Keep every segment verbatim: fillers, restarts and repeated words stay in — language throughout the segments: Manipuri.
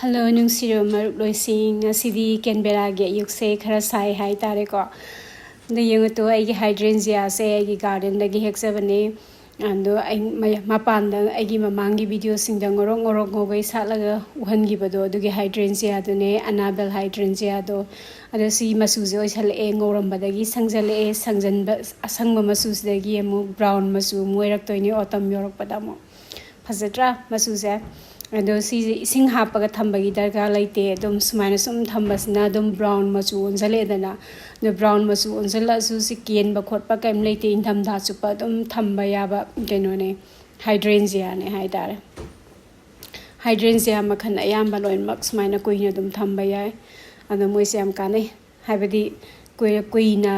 ꯍꯜꯂꯣ, ꯅꯨꯡꯁꯤꯔꯕ ꯃꯔꯨꯞꯂꯣꯏꯁꯤꯡ, ꯉꯁꯤꯗꯤ ꯀꯦꯟꯕꯦꯔꯥꯒꯤ ꯑꯌꯨꯛꯁꯦ ꯈꯔ ꯁꯥꯏ ꯍꯥꯏꯇꯥꯔꯦꯀꯣ꯫ ꯑꯗꯣ ꯌꯦꯡꯉꯨꯇꯣ, ꯑꯩꯒꯤ ꯍꯥꯏꯗ꯭ꯔꯦꯟꯖꯤꯌꯥꯁꯦ ꯑꯩꯒꯤ ꯒꯥꯔꯗꯦꯟꯗꯒꯤ ꯍꯦꯛꯆꯕꯅꯦ꯫ ꯑꯗꯣ ꯑꯩ ꯃꯌꯥ-, ꯃꯄꯥꯟꯗ ꯑꯩꯒꯤ ꯃꯃꯥꯡꯒꯤ ꯚꯤꯗꯤꯑꯣꯁꯤꯡꯗ ꯉꯧꯔꯣꯛ ꯉꯧꯔꯣꯛ ꯉꯧꯒꯩ ꯁꯥꯠꯂꯒ ꯎꯍꯟꯈꯤꯕꯗꯣ, ꯑꯗꯨꯒꯤ ꯍꯥꯏꯗ꯭ꯔꯦꯟꯖꯤꯌꯥꯗꯨꯅꯦ, ꯑꯅꯥꯕꯦꯜ ꯍꯥꯏꯗ꯭ꯔꯦꯟꯖꯤꯌꯥꯗꯣ꯫ ꯑꯗꯣ ꯁꯤ ꯃꯆꯨꯁꯦ ꯑꯣꯏꯁꯜꯂꯛꯑꯦ, ꯉꯧꯔꯝꯕꯗꯒꯤ ꯁꯪꯖꯜꯂꯛꯑꯦ, ꯁꯪꯖꯟꯕ, ꯑꯁꯪꯕ ꯃꯆꯨꯁꯤꯗꯒꯤ ꯑꯃꯨꯛ ꯕ꯭ꯔꯥꯎꯟ ꯃꯆꯨ ꯑꯃꯨꯛ ꯑꯣꯏꯔꯛꯇꯣꯏꯅꯦ ꯑꯣꯇꯝ ꯌꯧꯔꯛꯄꯗ ꯑꯃꯨꯛ꯫ ꯐꯖꯗ꯭ꯔꯥ ꯃꯆꯨꯁꯦ? ꯑꯗꯣ ꯁꯤꯁꯦ ꯏꯁꯤꯡ ꯍꯥꯞꯄꯒ ꯊꯝꯕꯒꯤ ꯗꯔꯀꯥꯔ ꯂꯩꯇꯦ꯫ ꯑꯗꯨꯝ ꯁꯨꯃꯥꯏꯅ ꯁꯨꯝ ꯊꯝꯕꯁꯤꯅ ꯑꯗꯨꯝ ꯕ꯭ꯔꯥꯎꯟ ꯃꯆꯨ ꯑꯣꯟꯁꯤꯜꯂꯛꯑꯦꯗꯅ꯫ ꯑꯗꯣ ꯕ꯭ꯔꯥꯎꯟ ꯃꯆꯨ ꯑꯣꯟꯁꯤꯜꯂꯛꯑꯁꯨ ꯁꯤ ꯀꯦꯟꯕ ꯈꯣꯠꯄ ꯀꯩꯝ ꯂꯩꯇꯦ꯫ ꯏꯪꯊꯝꯊꯥ ꯆꯨꯞꯄ ꯑꯗꯨꯝ ꯊꯝꯕ ꯌꯥꯕ ꯀꯩꯅꯣꯅꯦ, ꯍꯥꯏꯗ꯭ꯔꯦꯟꯖꯤꯌꯥꯅꯦ ꯍꯥꯏꯇꯥꯔꯦ꯫ ꯍꯥꯏꯗ꯭ꯔꯦꯟꯖꯤꯌꯥ ꯃꯈꯜ ꯑꯌꯥꯝꯕ ꯂꯣꯏꯅꯃꯛ ꯁꯨꯃꯥꯏꯅ ꯀꯨꯏꯅ ꯑꯗꯨꯝ ꯊꯝꯕ ꯌꯥꯏ꯫ ꯑꯗꯣ ꯃꯣꯏꯁꯦ ꯌꯥꯝ ꯀꯥꯟꯅꯩ, ꯍꯥꯏꯕꯗꯤ ꯀꯨꯏ-, ꯀꯨꯏꯅ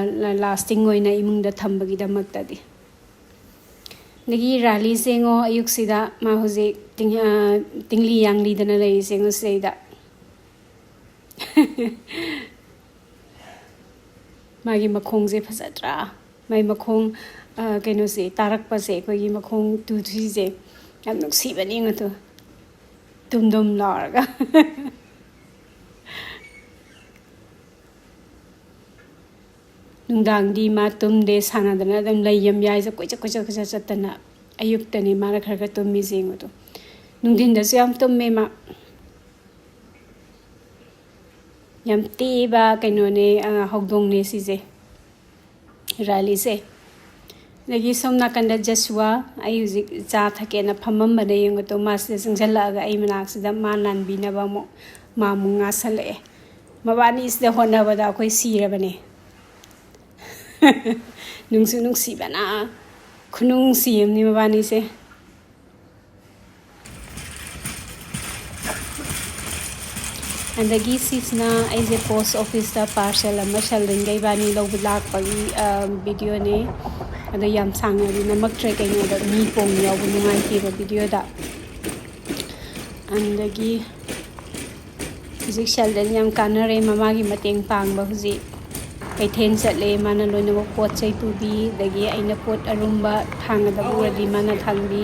ꯂꯥꯁꯇꯤꯡ ꯑꯣꯏꯅ ꯏꯃꯨꯡꯗ ꯊꯝꯕꯒꯤꯗꯃꯛꯇꯗꯤ꯫ ꯑꯗꯒꯤ ꯔꯥꯂꯤꯁꯦ ꯌꯦꯡꯉꯣ, ꯑꯌꯨꯛꯁꯤꯗ ꯃꯥ ꯍꯧꯖꯤꯛ ꯇꯤꯡ-, ꯑ, ꯇꯤꯡꯂꯤ ꯌꯥꯡꯂꯤꯗꯅ ꯂꯩꯔꯤꯁꯦ ꯌꯦꯡꯉꯣ ꯁꯤꯗꯩꯗ꯫ ꯃꯥꯒꯤ ꯃꯈꯣꯡꯁꯦ ꯐꯖꯗ꯭ꯔꯥ? ꯃꯥꯒꯤ ꯃꯈꯣꯡ, ꯑ, ꯀꯩꯅꯣꯁꯦ, ꯇꯥꯔꯛꯄꯁꯦ, ꯑꯩꯈꯣꯏꯒꯤ ꯃꯈꯣꯡ ꯇꯨ ꯊ꯭ꯔꯤꯁꯦ ꯌꯥꯝ ꯅꯨꯡꯁꯤꯕꯅꯦ ꯌꯦꯡꯉꯣ ꯇꯨ꯫ ꯇꯨꯝ ꯇꯨꯝ ꯂꯥꯎꯔꯒ꯫ ꯅꯨꯡꯗꯥꯡꯗꯤ ꯃꯥ ꯇꯨꯝꯗꯦ, ꯁꯥꯟꯅꯗꯅ ꯑꯗꯨꯝ ꯂꯩ ꯌꯥꯝ ꯌꯥꯏꯁꯦ, ꯀꯣꯏꯆꯠ ꯀꯣꯏꯆꯠ ꯀꯣꯏꯆꯠ ꯆꯠꯇꯅ꯫ ꯑꯌꯨꯛꯇꯅꯤ ꯃꯥꯅ ꯈꯔ ꯈꯔ ꯇꯨꯝꯃꯤꯁꯦ ꯌꯦꯡꯉꯨ ꯇꯨ꯫ ꯅꯨꯡꯊꯤꯟꯗꯁꯨ ꯌꯥꯝ ꯇꯨꯝꯃꯦ ꯃꯥ꯫ ꯌꯥꯝ ꯇꯦꯕ ꯀꯩꯅꯣꯅꯦ, ꯑ, ꯍꯧꯗꯣꯡꯅꯦ ꯁꯤꯁꯦ, ꯔꯥꯂꯤꯁꯦ꯫ ꯑꯗꯒꯤ ꯁꯣꯝ ꯅꯥꯀꯟꯗ ꯖꯁꯨꯋꯥ, ꯑꯩ ꯍꯧꯖꯤꯛ ꯆꯥ ꯊꯛꯀꯦꯅ ꯐꯝꯃꯝꯕꯅꯦ ꯌꯦꯡꯉꯨ ꯇꯨ, ꯃꯥꯁꯤꯗ ꯆꯪꯁꯤꯜꯂꯛꯑꯒ ꯑꯩ ꯃꯅꯥꯛꯁꯤꯗ ꯃꯥ ꯅꯥꯟꯕꯤꯅꯕ ꯑꯃꯨꯛ ꯃꯥ ꯑꯃꯨꯛ ꯉꯥꯁꯜꯂꯛꯑꯦ꯫ ꯃꯕꯥꯅꯤꯁꯤꯗ ꯍꯣꯠꯅꯕꯗ ꯑꯩꯈꯣꯏ ꯁꯤꯔꯕꯅꯦ꯫ ꯅꯨꯡꯁꯨ ꯅꯨꯡꯁꯤꯕꯅ ꯈꯨꯅꯨꯡꯁꯤ ꯑꯃꯅꯤ ꯃꯕꯥꯅꯤꯁꯦ꯫ ꯑꯗꯒꯤ ꯁꯤꯁꯤꯅ ꯑꯩꯁꯦ ꯄꯣꯁ ꯑꯣꯐꯤꯁꯇ ꯄꯥꯔꯁꯦꯜ ꯑꯃ ꯁꯦꯜꯗꯟꯒ ꯏꯕꯥꯅꯤ ꯂꯧꯕ ꯂꯥꯛꯄꯒꯤ, ꯑ, ꯚꯤꯗꯤꯑꯣꯅꯦ꯫ ꯑꯗꯣ ꯌꯥꯝ ꯁꯥꯡꯅꯗꯤ ꯅꯝꯃꯛꯇ꯭ꯔꯦ, ꯀꯩꯅꯣꯗ ꯃꯤ ꯀꯣꯡ ꯌꯥꯎꯕ ꯅꯨꯡꯉꯥꯏꯇꯦꯕ ꯚꯤꯗꯤꯑꯣꯗ꯫ ꯑꯗꯒꯤ ꯍꯧꯖꯤꯛ ꯁꯦꯜꯗꯟ ꯌꯥꯝ ꯀꯥꯟꯅꯔꯦ, ꯃꯃꯥꯒꯤ ꯃꯇꯦꯡ ꯄꯥꯡꯕ ꯍꯧꯖꯤꯛ꯫ ꯀꯩꯊꯦꯜ ꯆꯠꯂꯦ꯫ ꯃꯥꯅ ꯂꯣꯏꯅꯃꯛ ꯄꯣꯠ ꯆꯩ ꯄꯨꯕꯤ, ꯑꯗꯒꯤ ꯑꯩꯅ ꯄꯣꯠ ꯑꯔꯨꯝꯕ ꯊꯥꯡꯒꯗꯕ ꯎꯔꯗꯤ ꯃꯥꯅ ꯊꯥꯡꯕꯤ꯫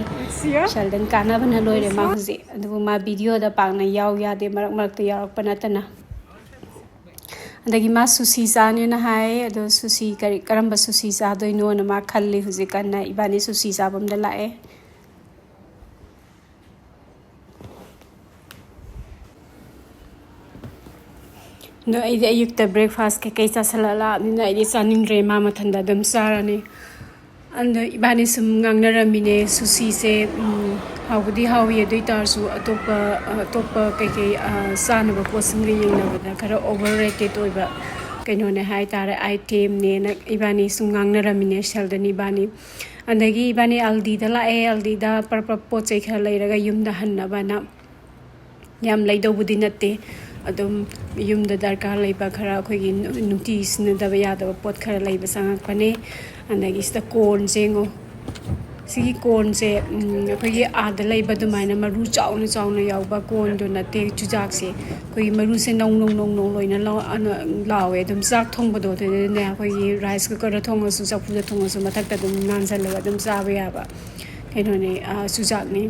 ꯁꯦꯜꯗꯟ ꯀꯥꯟꯅꯕꯅ ꯂꯣꯏꯔꯦ ꯃꯥ ꯍꯧꯖꯤꯛ꯫ ꯑꯗꯨꯕꯨ ꯃꯥ ꯚꯤꯗꯤꯑꯣꯗ ꯄꯥꯛꯅ ꯌꯥꯎ ꯌꯥꯗꯦ, ꯃꯔꯛ ꯃꯔꯛꯇ ꯌꯥꯎꯔꯛꯄ ꯅꯠꯇꯅ꯫ ꯑꯗꯒꯤ ꯃꯥ ꯁꯨꯁꯤ ꯆꯥꯅꯦꯅ ꯍꯥꯏ꯫ ꯑꯗꯣ ꯁꯨꯁꯤ ꯀꯔꯤ, ꯀꯔꯝꯕ ꯁꯨꯁꯤ ꯆꯥꯗꯣꯏꯅꯣꯅ ꯃꯥ ꯈꯜꯂꯤ ꯍꯧꯖꯤꯛ ꯀꯟꯅ꯫ ꯏꯕꯥꯅꯤ ꯁꯨꯁꯤ ꯆꯥꯐꯝꯗ ꯂꯥꯛꯑꯦ꯫ ꯑꯗꯣ ꯑꯩꯗꯤ ꯑꯌꯨꯛꯇ breakfast ꯀꯩꯀꯩ ꯆꯥꯁꯤꯜꯂꯛꯂꯕꯅꯤꯅ ꯑꯩꯗꯤ ꯆꯥꯅꯤꯡꯗ꯭ꯔꯦ, ꯃꯥ ꯃꯊꯟꯇ ꯑꯗꯨꯝ ꯆꯥꯔꯅꯤ꯫ ꯑꯗꯣ ꯏꯕꯥꯅꯤ ꯁꯨꯝ ꯉꯥꯡꯅꯔꯝꯃꯤꯅꯦ, ꯁꯨꯁꯤꯁꯦ, ꯎꯝ, ꯍꯥꯎꯕꯗꯤ ꯍꯥꯎꯏ, ꯑꯗꯨ ꯑꯣꯏ ꯇꯥꯔꯁꯨ ꯑꯇꯣꯞꯄ, ꯑꯇꯣꯞꯄ ꯀꯩꯀꯩ, ꯑ, ꯆꯥꯅꯕ ꯄꯣꯠꯁꯤꯡꯒ ꯌꯦꯡꯅꯕꯗ ꯈꯔ overrated ꯑꯣꯏꯕ ꯀꯩꯅꯣꯅꯦ ꯍꯥꯏ ꯇꯥꯔꯦ, itemꯅꯦꯅ ꯏꯕꯥꯅꯤ ꯁꯨꯝ ꯉꯥꯡꯅꯔꯝꯃꯤꯅꯦ, ꯁꯦꯜꯗꯟ ꯏꯕꯥꯅꯤ꯫ ꯑꯗꯒꯤ ꯏꯕꯥꯅꯤ ꯑꯜꯗꯤꯗ ꯂꯥꯛꯑꯦ, ꯑꯜꯗꯤꯗ ꯄꯔꯞ ꯄꯔꯞ ꯄꯣꯠ ꯆꯩ ꯈꯔ ꯂꯩꯔꯒ ꯌꯨꯝꯗ ꯍꯟꯅꯕꯅ꯫ ꯌꯥꯝ ꯂꯩꯗꯧꯕꯗꯤ ꯅꯠꯇꯦ, ꯑꯗꯨꯝ ꯌꯨꯝꯗ ꯗꯔꯀꯥꯔ ꯂꯩꯕ ꯈꯔ, ꯑꯩꯈꯣꯏꯒꯤ ꯅꯨ-, ꯅꯨꯡꯇꯤ ꯁꯤꯖꯤꯟꯅꯗꯕ ꯌꯥꯗꯕ ꯄꯣꯠ ꯈꯔ ꯂꯩꯕ ꯆꯪꯉꯛꯄꯅꯦ꯫ ꯑꯗꯒꯤ ꯁꯤꯗ cornꯁꯦ ꯌꯦꯡꯉꯣ, ꯁꯤꯒꯤ cornꯁꯦ, ꯎꯝ, ꯑꯩꯈꯣꯏꯒꯤ ꯑꯥꯗ ꯂꯩꯕ ꯑꯗꯨꯃꯥꯏꯅ ꯃꯔꯨ ꯆꯥꯎꯅ ꯆꯥꯎꯅ ꯌꯥꯎꯕ cornꯗꯣ ꯅꯠꯇꯦ, ꯆꯨꯖꯥꯛꯁꯦ꯫ ꯑꯩꯈꯣꯏꯒꯤ ꯃꯔꯨꯁꯦ ꯅꯧ ꯅꯧ ꯅꯧ ꯅꯧ ꯂꯣꯏꯅ ꯂꯧ-, ꯑꯅ-, ꯂꯥꯎꯋꯦ꯫ ꯑꯗꯨꯝ ꯆꯥꯛ ꯊꯣꯡꯕꯗꯣ ꯑꯗꯨꯗꯅꯦ, ꯑꯩꯈꯣꯏꯒꯤ rice cookerꯗ ꯊꯣꯡꯉꯁꯨ, ꯆꯐꯨꯗ ꯊꯣꯡꯉꯁꯨ, ꯃꯊꯛꯇ ꯑꯗꯨꯝ ꯅꯥꯟꯁꯤꯜꯂꯒ ꯑꯗꯨꯝ ꯆꯥꯕ ꯌꯥꯕ ꯀꯩꯅꯣꯅꯦ, ꯑ, ꯆꯨꯖꯥꯛꯅꯦ꯫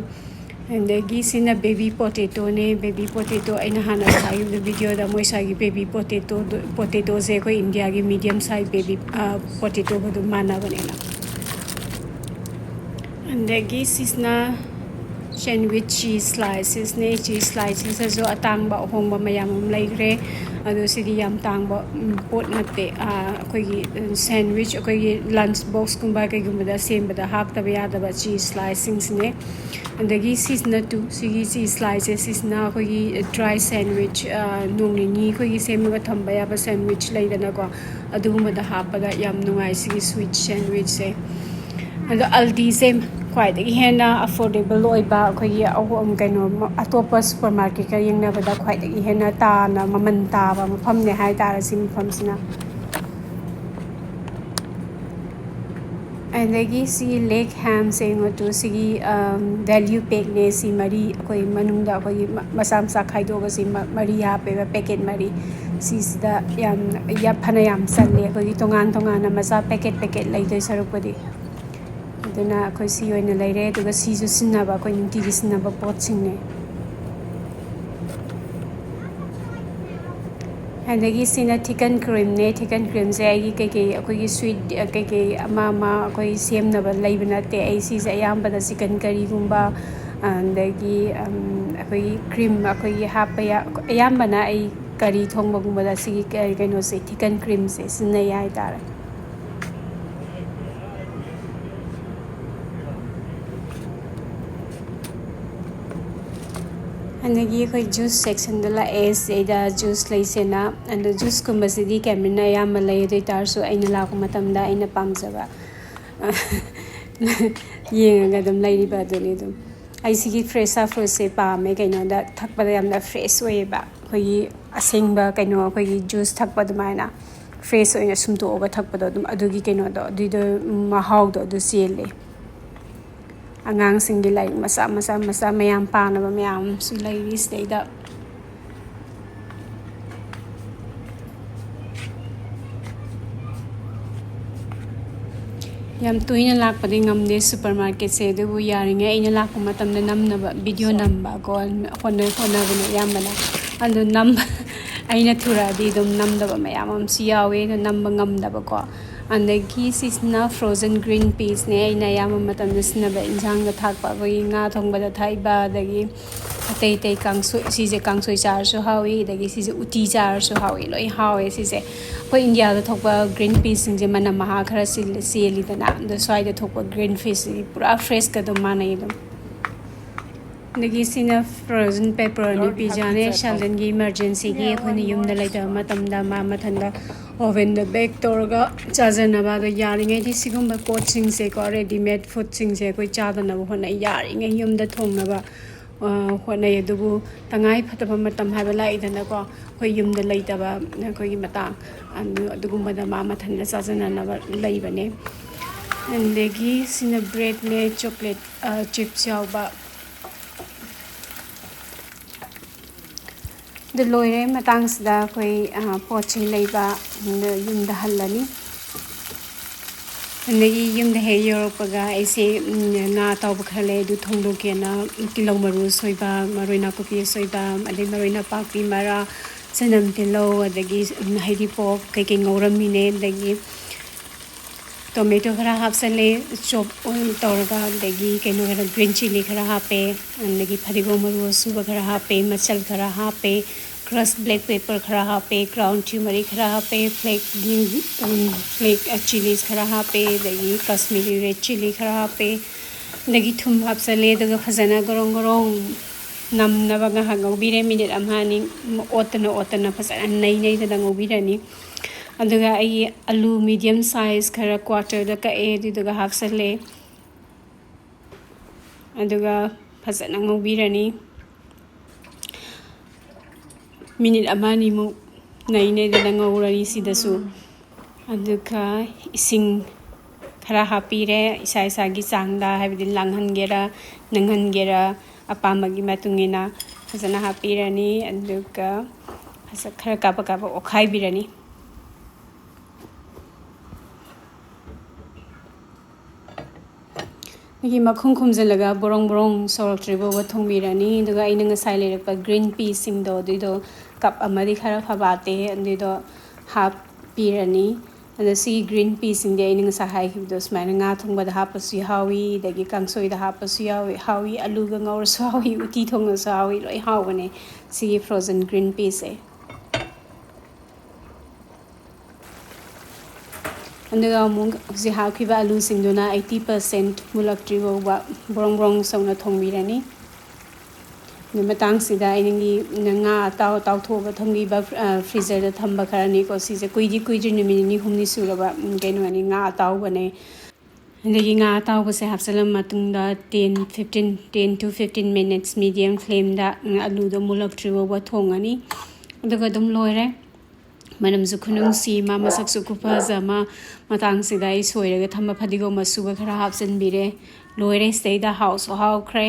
ꯑꯗꯒꯤ ꯁꯤꯅ baby potatoꯅꯦ꯫ Baby potato ꯑꯩꯅ ꯍꯥꯟꯅ ꯊꯥꯈꯤꯕꯗ videoꯗ, ꯃꯣꯏ ꯁ꯭ꯋꯥꯏꯒꯤ baby potato, potatoꯁꯦ ꯑꯩꯈꯣꯏ Indiaꯒꯤ medium size baby, ꯑ, potatoꯒ ꯑꯗꯨꯝ ꯃꯥꯟꯅꯕꯅꯦꯅ꯫ ꯑꯗꯒꯤ ꯁꯤꯁꯤꯅ sandwich cheese slicesꯅꯦ꯫ Cheese slicesꯇꯁꯨ ꯑꯇꯥꯡꯕ ꯑꯍꯣꯡꯕ ꯃꯌꯥꯝ ꯑꯃ ꯂꯩꯈ꯭ꯔꯦ꯫ ꯑꯗꯣ ꯁꯤꯗꯤ ꯌꯥꯝ ꯇꯥꯡꯕ, ꯎꯝ, ꯄꯣꯠ ꯅꯠꯇꯦ꯫ ꯑ, ꯑꯩꯈꯣꯏꯒꯤ, ꯎꯝ, sandwich, ꯑꯩꯈꯣꯏꯒꯤ lunch boxꯀꯨꯝꯕ ꯀꯩꯒꯨꯝꯕꯗ ꯁꯦꯝꯕꯗ ꯍꯥꯞꯇꯕ ꯌꯥꯗꯕ cheese sliceꯁꯤꯡꯁꯤꯅꯦ꯫ ꯑꯗꯒꯤ ꯁꯤꯁꯤꯅ two, ꯁꯤꯒꯤ cheese sliceꯁꯦ, ꯁꯤꯁꯤꯅ ꯑꯩꯈꯣꯏꯒꯤ dry sandwich, ꯑ, ꯅꯣꯡ ꯅꯤꯅꯤ ꯑꯩꯈꯣꯏꯒꯤ ꯁꯦꯝꯃꯒ ꯊꯝꯕ ꯌꯥꯕ sandwich ꯂꯩꯗꯅꯀꯣ, ꯑꯗꯨꯒꯨꯝꯕꯗ ꯍꯥꯞꯄꯗ ꯌꯥꯝ ꯅꯨꯡꯉꯥꯏ ꯁꯤꯒꯤ sweet sandwichꯁꯦ꯫ ꯑꯗꯣ ꯑꯜꯗꯤꯁꯦ ꯈ꯭ꯋꯥꯏꯗꯒꯤ ꯍꯦꯟꯅ affordable ꯑꯣꯏꯕ, ꯑꯩꯈꯣꯏꯒꯤ ꯑꯍꯣ-, ꯀꯩꯅꯣ, ꯑꯇꯣꯞꯄ supermarketꯀ ꯌꯦꯡꯅꯕꯗ ꯈ꯭ꯋꯥꯏꯗꯒꯤ ꯍꯦꯟꯅ ꯇꯥꯅ, ꯃꯃꯜ ꯇꯥꯕ ꯃꯐꯝꯅꯦ ꯍꯥꯏ ꯇꯥꯔꯦ ꯁꯤ ꯃꯐꯝꯁꯤꯅ꯫ ꯑꯗꯒꯤ ꯁꯤꯒꯤ leg hamꯁꯦ ꯌꯦꯡꯉꯣ ꯇꯨ, ꯁꯤꯒꯤ, ꯑꯝ, value packꯅꯦ꯫ ꯁꯤ ꯃꯔꯤ ꯑꯩꯈꯣꯏ ꯃꯅꯨꯡꯗ ꯑꯩꯈꯣꯏꯒꯤ ꯃ-, ꯃꯆꯥ ꯃꯆꯥ ꯈꯥꯏꯗꯣꯛꯑꯒ ꯁꯤ ꯃ-, ꯃꯔꯤ ꯍꯥꯞꯄꯦꯕ, packet ꯃꯔꯤ꯫ ꯁꯤꯁꯤꯗ ꯌꯥꯝ, ꯌꯥꯝ, ꯐꯅ ꯌꯥꯝ ꯆꯜꯂꯦ ꯑꯩꯈꯣꯏꯒꯤ ꯇꯣꯉꯥꯟ ꯇꯣꯉꯥꯟꯅ ꯃꯆꯥ packet packet ꯂꯩꯗꯣꯏ ꯁꯔꯨꯛꯄꯨꯗꯤ꯫ ꯑꯗꯨꯅ ꯑꯩꯈꯣꯏ ꯁꯤ ꯑꯣꯏꯅ ꯂꯩꯔꯦ꯫ ꯑꯗꯨꯒ ꯁꯤꯁꯨ ꯁꯤꯖꯤꯟꯅꯕ, ꯑꯩꯈꯣꯏ ꯅꯨꯡꯇꯤꯒꯤ ꯁꯤꯖꯤꯟꯅꯕ ꯄꯣꯠꯁꯤꯡꯅꯦ꯫ ꯑꯗꯒꯤ ꯁꯤꯅ ꯊꯤꯀꯟ ꯀ꯭ꯔꯤꯝꯅꯦ꯫ ꯊꯤꯀꯟ ꯀ꯭ꯔꯤꯝꯁꯦ ꯑꯩꯒꯤ ꯀꯩꯀꯩ, ꯑꯩꯈꯣꯏꯒꯤ sweet, ꯀꯩꯀꯩ ꯑꯃ ꯑꯃ ꯑꯩꯈꯣꯏ ꯁꯦꯝꯅꯕ ꯂꯩꯕ ꯅꯠꯇꯦ꯫ ꯑꯩ ꯁꯤꯁꯦ ꯑꯌꯥꯝꯕꯗ ꯆꯤꯀꯟ ꯀꯔꯤꯒꯨꯝꯕ, ꯑꯗꯒꯤ, ꯑꯝ, ꯑꯩꯈꯣꯏꯒꯤ ꯀ꯭ꯔꯤꯝ ꯑꯩꯈꯣꯏꯒꯤ ꯍꯥꯞꯄ ꯌꯥ-, ꯑꯌꯥꯝꯕꯅ ꯑꯩ ꯀꯔꯤ ꯊꯣꯡꯕꯒꯨꯝꯕꯗ ꯁꯤꯒꯤ ꯀ-, ꯀꯩꯅꯣꯁꯦ, ꯊꯤꯀꯟ ꯀ꯭ꯔꯤꯝꯁꯦ ꯁꯤꯖꯤꯟꯅꯩ ꯍꯥꯏꯇꯥꯔꯦ꯫ ꯑꯗꯒꯤ ꯑꯩꯈꯣꯏ juice sectionꯗ ꯂꯥꯛꯑꯦ꯫ ꯁꯤꯗꯩꯗ juice ꯂꯩꯁꯦꯅ, ꯑꯗꯣ juiceꯀꯨꯝꯕꯁꯤꯗꯤ ꯀꯦꯃꯔꯤꯟꯅ ꯑꯌꯥꯝꯕ ꯂꯩ꯫ ꯑꯗꯨ ꯑꯣꯏ ꯇꯥꯔꯁꯨ ꯑꯩꯅ ꯂꯥꯛꯄ ꯃꯇꯝꯗ ꯑꯩꯅ ꯄꯥꯝꯖꯕ ꯌꯦꯡꯉꯒ ꯑꯗꯨꯝ ꯂꯩꯔꯤꯕ ꯑꯗꯨꯅꯤ꯫ ꯑꯗꯨꯝ ꯑꯩ ꯁꯤꯒꯤ Fresha fruitꯁꯦ ꯄꯥꯝꯃꯦ꯫ ꯀꯩꯅꯣꯗ ꯊꯛꯄꯗ ꯌꯥꯝꯅ fresh ꯑꯣꯏꯌꯦꯕ꯫ ꯑꯩꯈꯣꯏꯒꯤ ꯑꯁꯦꯡꯕ ꯀꯩꯅꯣ, ꯑꯩꯈꯣꯏꯒꯤ juice ꯊꯛꯄ ꯑꯗꯨꯃꯥꯏꯅ fresh ꯑꯣꯏꯅ ꯁꯨꯝꯇꯣꯛꯑꯒ ꯊꯛꯄꯗꯣ, ꯑꯗꯨꯝ ꯑꯗꯨꯒꯤ ꯀꯩꯅꯣꯗꯣ, ꯑꯗꯨꯏꯗꯣ, ꯃꯍꯥꯎꯗꯣ ꯑꯗꯨ ꯆꯦꯜꯂꯦ꯫ ꯑꯉꯥꯡꯁꯤꯡꯒꯤ ꯂꯥꯏꯔꯤꯛ ꯃꯆꯥ ꯃꯆꯥ ꯃꯆꯥ ꯃꯌꯥꯝ ꯄꯥꯅꯕ ꯃꯌꯥꯝ ꯑꯃꯁꯨ ꯂꯩꯔꯤ ꯁꯤꯗꯩꯗ꯫ ꯌꯥꯝ ꯇꯣꯏꯅ ꯂꯥꯛꯄꯗꯤ ꯉꯝꯗꯦ supermarketꯁꯦ, ꯑꯗꯨꯕꯨ ꯌꯥꯔꯤꯉꯩ ꯑꯩꯅ ꯂꯥꯛꯄ ꯃꯇꯝꯗ ꯅꯝꯅꯕ video ꯅꯝꯕ ꯀꯣ ꯍꯣꯠꯅ-, ꯍꯣꯠꯅꯕꯅꯦ ꯑꯌꯥꯝꯕꯅ꯫ ꯑꯗꯣ ꯅꯝꯕ, ꯑꯩꯅ ꯊꯨꯔꯛꯑꯗꯤ ꯑꯗꯨꯝ ꯅꯝꯗꯕ ꯃꯌꯥꯝ ꯑꯃꯁꯨ ꯌꯥꯎꯋꯦ, ꯑꯗꯣ ꯅꯝꯕ ꯉꯝꯗꯕꯀꯣ꯫ ꯑꯗꯒꯤ ꯁꯤꯁꯤꯅ frozen green peasꯅꯦ꯫ ꯑꯩꯅ ꯑꯌꯥꯝꯕ ꯃꯇꯝꯗ ꯁꯤꯖꯤꯟꯅꯕ ꯏꯟꯁꯥꯡꯗ ꯊꯥꯛꯄ, ꯑꯩꯈꯣꯏꯒꯤ ꯉꯥ ꯊꯣꯡꯕꯗ ꯊꯥꯛꯏꯕ, ꯑꯗꯒꯤ ꯑꯇꯩ ꯑꯇꯩ ꯀꯥꯡꯁꯣꯏ, ꯁꯤꯁꯦ ꯀꯥꯡꯁꯣꯏ ꯆꯥꯔꯁꯨ ꯍꯥꯎꯏ, ꯑꯗꯒꯤ ꯁꯤꯁꯦ ꯎꯇꯤ ꯆꯥꯔꯁꯨ ꯍꯥꯎꯏ, ꯂꯣꯏ ꯍꯥꯎꯋꯦ ꯁꯤꯁꯦ꯫ ꯑꯩꯈꯣꯏ ꯏꯟꯗꯤꯌꯥꯗ ꯊꯣꯛꯄ green peasꯁꯤꯡꯁꯦ ꯃꯅꯝ ꯃꯍꯥ ꯈꯔ ꯆꯦꯜꯂꯤ-, ꯆꯦꯜꯂꯤꯗꯅ, ꯑꯗꯣ ꯁ꯭ꯋꯥꯏꯗ ꯊꯣꯛꯄ green peasꯁꯤꯗꯤ ꯄꯨꯔꯥ freshꯀ ꯑꯗꯨꯝ ꯃꯥꯟꯅꯩ ꯑꯗꯨꯝ꯫ ꯑꯗꯒꯤ ꯁꯤꯅ frozen pepperoni pizzaꯅꯦ꯫ Sheldonꯒꯤ emergencyꯒꯤ ꯑꯩꯈꯣꯏꯅ ꯌꯨꯝꯗ ꯂꯩꯇꯕ ꯃꯇꯝꯗ ꯃꯥ ꯃꯊꯟꯇ ovenꯗ bake ꯇꯧꯔꯒ ꯆꯥꯖꯅꯕ꯫ ꯑꯗꯣ ꯌꯥꯔꯤꯉꯩꯗꯤ ꯁꯤꯒꯨꯝꯕ ꯄꯣꯠꯁꯤꯡꯁꯦꯀꯣ, readymade foodꯁꯤꯡꯁꯦ ꯑꯩꯈꯣꯏ ꯆꯥꯗꯅꯕ ꯍꯣꯠꯅꯩ꯫ ꯌꯥꯔꯤꯉꯩ ꯌꯨꯝꯗ ꯊꯣꯡꯅꯕ, ꯑ, ꯍꯣꯠꯅꯩ꯫ ꯑꯗꯨꯕꯨ ꯇꯉꯥꯏ ꯐꯗꯕ ꯃꯇꯝ ꯍꯥꯏꯕ ꯂꯥꯛꯏꯗꯅꯀꯣ, ꯑꯩꯈꯣꯏ ꯌꯨꯝꯗ ꯂꯩꯇꯕ ꯑꯩꯈꯣꯏꯒꯤ ꯃꯇꯥꯡ, ꯑꯗꯨ, ꯑꯗꯨꯒꯨꯝꯕꯗ ꯃꯥ ꯃꯊꯟꯇ ꯆꯥꯖꯅꯅꯕ ꯂꯩꯕꯅꯦ꯫ ꯑꯗꯒꯤ ꯁꯤꯅ breadꯅꯦ, chocolate, ꯑ, chips ꯌꯥꯎꯕ꯫ ꯑꯗꯨ ꯂꯣꯏꯔꯦ꯫ ꯃꯇꯥꯡꯁꯤꯗ ꯑꯩꯈꯣꯏ, ꯑ, ꯄꯣꯠ ꯆꯩ ꯂꯩꯕ, ꯑꯗ ꯌꯨꯝꯗ ꯍꯜꯂꯅꯤ꯫ ꯑꯗꯒꯤ ꯌꯨꯝꯗ ꯍꯦꯛ ꯌꯧꯔꯛꯄꯒ ꯑꯩꯁꯦ, ꯎꯝ, ꯉꯥ ꯑꯇꯥꯎꯕ ꯈꯔ ꯂꯩ, ꯑꯗꯨ ꯊꯣꯡꯗꯣꯛꯀꯦꯅ ꯇꯤꯜꯍꯧ ꯃꯔꯨ ꯑꯁꯣꯏꯕ, ꯃꯔꯣꯏ ꯅꯥꯀꯨꯞꯄꯤ ꯑꯁꯣꯏꯕ, ꯑꯗꯩ ꯃꯔꯣꯏ ꯅꯥꯄꯥꯛꯄꯤ ꯃꯔꯥ, ꯆꯅꯝ ꯇꯤꯜꯍꯧ, ꯑꯗꯒꯤ, ꯎꯝ, ꯍꯔꯤꯕꯣꯞ ꯀꯩꯀꯩ ꯉꯧꯔꯝꯃꯤꯅꯦ꯫ ꯑꯗꯒꯤ tomato ꯈꯔ ꯍꯥꯞꯆꯜꯂꯦ, chop ꯑꯣꯏꯅ ꯇꯧꯔꯒ, ꯑꯗꯒꯤ ꯀꯩꯅꯣ ꯈꯔ, green chilli ꯈꯔ ꯍꯥꯞꯄꯦ, ꯑꯗꯒꯤ ꯐꯗꯤꯒꯣꯝ ꯃꯔꯨ ꯑꯁꯨꯕ ꯈꯔ ꯍꯥꯞꯄꯦ, ꯃꯆꯜ ꯈꯔ ꯍꯥꯞꯄꯦ, crushed black pepper ꯈꯔ ꯍꯥꯞꯄꯦ, ground turmeric ꯈꯔ ꯍꯥꯞꯄꯦ, flake, ꯎꯝ, flake, ꯑ, chillies ꯈꯔ ꯍꯥꯞꯄꯦ, ꯑꯗꯒꯤ Kashmiri red chilli ꯈꯔ ꯍꯥꯞꯄꯦ, ꯑꯗꯒꯤ ꯊꯨꯝ ꯍꯥꯞꯆꯜꯂꯦ꯫ ꯑꯗꯨꯒ ꯐꯖꯅ ꯒꯣꯔꯣꯡ ꯒꯣꯔꯣꯡ ꯅꯝꯅꯕ ꯉꯥꯏꯍꯥꯛ ꯉꯧꯕꯤꯔꯦ, minute ꯑꯃ ꯑꯅꯤ ꯑꯣꯠꯇꯅ ꯑꯣꯠꯇꯅ ꯐꯖꯅ ꯅꯩ ꯅꯩꯗꯅ ꯉꯧꯕꯤꯔꯅꯤ꯫ ꯑꯗꯨꯒ ꯑꯩꯒꯤ ꯑꯂꯨ medium size ꯈꯔ quarterꯗ ꯀꯛꯑꯦ, ꯑꯗꯨꯗꯨꯒ ꯍꯥꯞꯆꯜꯂꯦ꯫ ꯑꯗꯨꯒ ꯐꯖꯅ ꯉꯧꯕꯤꯔꯅꯤ꯫ Minute ꯑꯃ ꯑꯅꯤꯃꯨꯛ ꯅꯩ ꯅꯩꯗꯅ ꯉꯧꯔꯅꯤ ꯁꯤꯗꯁꯨ꯫ ꯑꯗꯨꯒ ꯏꯁꯤꯡ ꯈꯔ ꯍꯥꯞꯄꯤꯔꯦ, ꯏꯁꯥ ꯏꯁꯥꯒꯤ ꯆꯥꯡꯗ, ꯍꯥꯏꯕꯗꯤ ꯂꯥꯡꯍꯟꯒꯦꯔꯥ, ꯅꯪꯍꯟꯒꯦꯔꯥ, ꯑꯄꯥꯝꯕꯒꯤ ꯃꯇꯨꯡ ꯏꯟꯅ ꯐꯖꯅ ꯍꯥꯞꯄꯤꯔꯅꯤ꯫ ꯑꯗꯨꯒ ꯐꯖ-, ꯈꯔ ꯀꯥꯞꯄ ꯀꯥꯞꯄ ꯑꯣꯠꯈꯥꯏꯕꯤꯔꯅꯤ꯫ ꯑꯗꯒꯤ ꯃꯈꯨꯝ ꯈꯨꯝꯖꯤꯜꯂꯒ ꯕꯣꯔꯣꯡ ꯕꯣꯔꯣꯡ ꯁꯧꯔꯛꯇ꯭ꯔꯤ ꯐꯥꯎꯕ ꯊꯣꯡꯕꯤꯔꯅꯤ꯫ ꯑꯗꯨꯒ ꯑꯩꯅ ꯉꯁꯥꯏ ꯂꯩꯔꯛꯄ green peasꯁꯤꯡꯗꯣ, ꯑꯗꯨꯏꯗꯣ cup ꯑꯃꯗꯤ ꯈꯔ ꯐꯕꯥꯠꯇꯦ, ꯑꯗꯨꯏꯗꯣ ꯍꯥꯞꯄꯤꯔꯅꯤ꯫ ꯑꯗꯣ ꯁꯤꯒꯤ green peasꯁꯤꯡꯗꯤ ꯑꯩꯅ ꯉꯁꯥꯏ ꯍꯥꯏꯈꯤꯕꯗꯣ, ꯁꯨꯃꯥꯏꯅ ꯉꯥ ꯊꯣꯡꯕꯗ ꯍꯥꯞꯄꯁꯨ ꯍꯥꯎꯏ, ꯑꯗꯒꯤ ꯀꯥꯡꯁꯣꯏꯗ ꯍꯥꯞꯄꯁꯨ ꯌꯥꯎꯏ, ꯍꯥꯎꯏ, ꯑꯂꯨꯒ ꯉꯧꯔꯁꯨ ꯍꯥꯎꯏ, ꯎꯇꯤ ꯊꯣꯡꯉꯁꯨ ꯍꯥꯎꯏ, ꯂꯣꯏ ꯍꯥꯎꯕꯅꯦ ꯁꯤꯒꯤ frozen green peasꯁꯦ꯫ ꯑꯗꯨꯒ ꯑꯃꯨꯛ ꯍꯧꯖꯤꯛ ꯍꯥꯞꯈꯤꯕ ꯑꯂꯨꯁꯤꯡꯗꯨꯅ eighty percent ꯃꯨꯜꯂꯛꯇ꯭ꯔꯤ ꯐꯥꯎꯕ ꯕ꯭ꯔꯣꯡ ꯕ꯭ꯔꯣꯡ ꯁꯧꯅ ꯊꯣꯡꯕꯤꯔꯅꯤ꯫ ꯑꯗꯨ ꯃꯇꯥꯡꯁꯤꯗ ꯑꯩꯅꯒꯤ ꯉꯥ ꯑꯇꯥꯎ-, ꯑꯇꯥꯎꯊꯣꯛꯑꯒ ꯊꯝꯈꯤꯕ, ꯑ, freezerꯗ ꯊꯝꯕ ꯈꯔꯅꯤꯀꯣ꯫ ꯁꯤꯁꯦ ꯀꯨꯏꯗꯤ ꯀꯨꯏꯗ꯭ꯔꯤ, ꯅꯨꯃꯤꯠ ꯅꯤꯅꯤ ꯍꯨꯝꯅꯤ ꯁꯨꯔꯕ, ꯎꯝ, ꯀꯩꯅꯣꯅꯤ, ꯉꯥ ꯑꯇꯥꯎꯕꯅꯦ꯫ ꯑꯗꯒꯤ ꯉꯥ ꯑꯇꯥꯎꯕꯁꯦ ꯍꯥꯞꯆꯤꯜꯂ ꯃꯇꯨꯡꯗ ten, fifteen, ten to fifteen minutes medium flameꯗ, ꯎꯝ, ꯑꯂꯨꯗꯣ ꯃꯨꯜꯂꯛꯇ꯭ꯔꯤ ꯐꯥꯎꯕ ꯊꯣꯡꯉꯅꯤ꯫ ꯑꯗꯨꯒ ꯑꯗꯨꯝ ꯂꯣꯏꯔꯦ꯫ ꯃꯅꯝꯁꯨ ꯈꯨꯅꯨꯡꯁꯤ ꯑꯃ, ꯃꯁꯛꯁꯨ ꯈꯨꯐꯖ ꯑꯃ꯫ ꯃꯇꯥꯡꯁꯤꯗ ꯑꯩ ꯁꯣꯏꯔꯒ ꯊꯝꯕ ꯐꯗꯤꯒꯣꯝ ꯃꯆꯨꯒ ꯈꯔ ꯍꯥꯞꯆꯤꯟꯕꯤꯔꯦ꯫ ꯂꯣꯏꯔꯦ, ꯁꯤꯗꯩꯗ ꯍꯥꯎꯁꯨ ꯍꯥꯎꯈ꯭ꯔꯦ꯫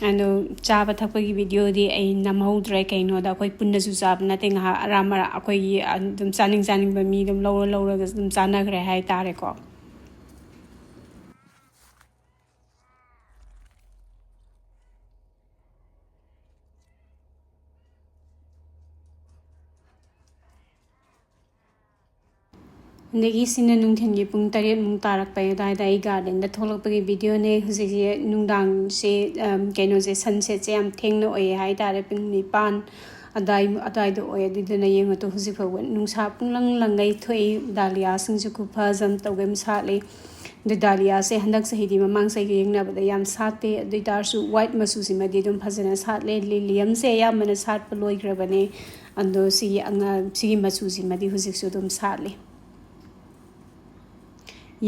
ꯑꯗꯣ ꯆꯥꯕ ꯊꯛꯄꯒꯤ ꯚꯤꯗꯤꯑꯣꯗꯤ ꯑꯩ ꯅꯝꯍꯧꯗ꯭ꯔꯦ, ꯀꯩꯅꯣꯗ ꯑꯩꯈꯣꯏ ꯄꯨꯟꯅꯁꯨ ꯆꯥꯕ ꯅꯠꯇꯦ, ꯉꯥꯏꯍꯥꯛ ꯑꯔꯥꯝ ꯑꯔꯥ-, ꯑꯩꯈꯣꯏꯒꯤ ꯑꯗꯨꯝ ꯆꯥꯅꯤꯡ ꯆꯥꯅꯤꯡꯕ ꯃꯤ ꯑꯗꯨꯝ ꯂꯧꯔ ꯂꯧꯔꯒ ꯑꯗꯨꯝ ꯆꯥꯅꯈ꯭ꯔꯦ ꯍꯥꯏꯇꯥꯔꯦꯀꯣ꯫ ꯑꯗꯒꯤ ꯁꯤꯅ ꯅꯨꯡꯊꯤꯜꯒꯤ ꯄꯨꯡ ꯇꯔꯦꯠꯃꯨꯛ ꯇꯥꯔꯛꯄ ꯑꯗꯨꯋꯥꯏꯗ ꯑꯩ ꯒꯥꯔꯗꯦꯟꯗ ꯊꯣꯛꯂꯛꯄꯒꯤ ꯚꯤꯗꯤꯑꯣꯅꯦ꯫ ꯍꯧꯖꯤꯛꯁꯦ ꯅꯨꯡꯗꯥꯡꯁꯦ, ꯑꯝ, ꯀꯩꯅꯣꯁꯦ, ꯁꯟꯁꯦꯠꯁꯦ ꯌꯥꯝ ꯊꯦꯡꯅ ꯑꯣꯏꯌꯦ ꯍꯥꯏꯇꯥꯔꯦ, ꯄꯨꯡ ꯅꯤꯄꯥꯟ ꯑꯗꯥꯏ-, ꯑꯗꯥꯏꯗ ꯑꯣꯏ꯫ ꯑꯗꯨꯗꯨꯅ ꯌꯦꯡꯉꯨ ꯇꯨ, ꯍꯧꯖꯤꯛ ꯐꯥꯎꯕ ꯅꯨꯡꯁꯥ ꯄꯨꯡꯂꯪ ꯂꯪꯉꯩ ꯊꯣꯛꯏ꯫ ꯗꯥꯂꯤꯌꯥꯁꯤꯡꯁꯨ ꯈꯨꯐꯖ ꯑꯃ ꯇꯧꯒꯩ ꯑꯃ ꯁꯥꯠꯂꯤ꯫ ꯑꯗꯨ ꯗꯥꯂꯤꯌꯥꯁꯦ ꯍꯟꯗꯛ ꯆꯍꯤꯗꯤ ꯃꯃꯥꯡ ꯆꯍꯤꯒ ꯌꯦꯡꯅꯕꯗ ꯌꯥꯝ ꯁꯥꯠꯇꯦ꯫ ꯑꯗꯨ ꯑꯣꯏ ꯇꯥꯔꯁꯨ ꯋꯥꯏꯠ ꯃꯆꯨꯁꯤꯃꯗꯤ ꯑꯗꯨꯝ ꯐꯖꯅ ꯁꯥꯠꯂꯦ꯫ ꯂꯤꯂꯤꯌꯝꯁꯦ ꯑꯌꯥꯝꯕꯅ ꯁꯥꯠꯄ ꯂꯣꯏꯈ꯭ꯔꯕꯅꯦ꯫ ꯑꯗꯣ ꯁꯤꯒꯤ ꯑꯉꯥ-, ꯁꯤꯒꯤ ꯃꯆꯨꯁꯤꯃꯗꯤ ꯍꯧꯖꯤꯛꯁꯨ ꯑꯗꯨꯝ ꯁꯥꯠꯂꯤ꯫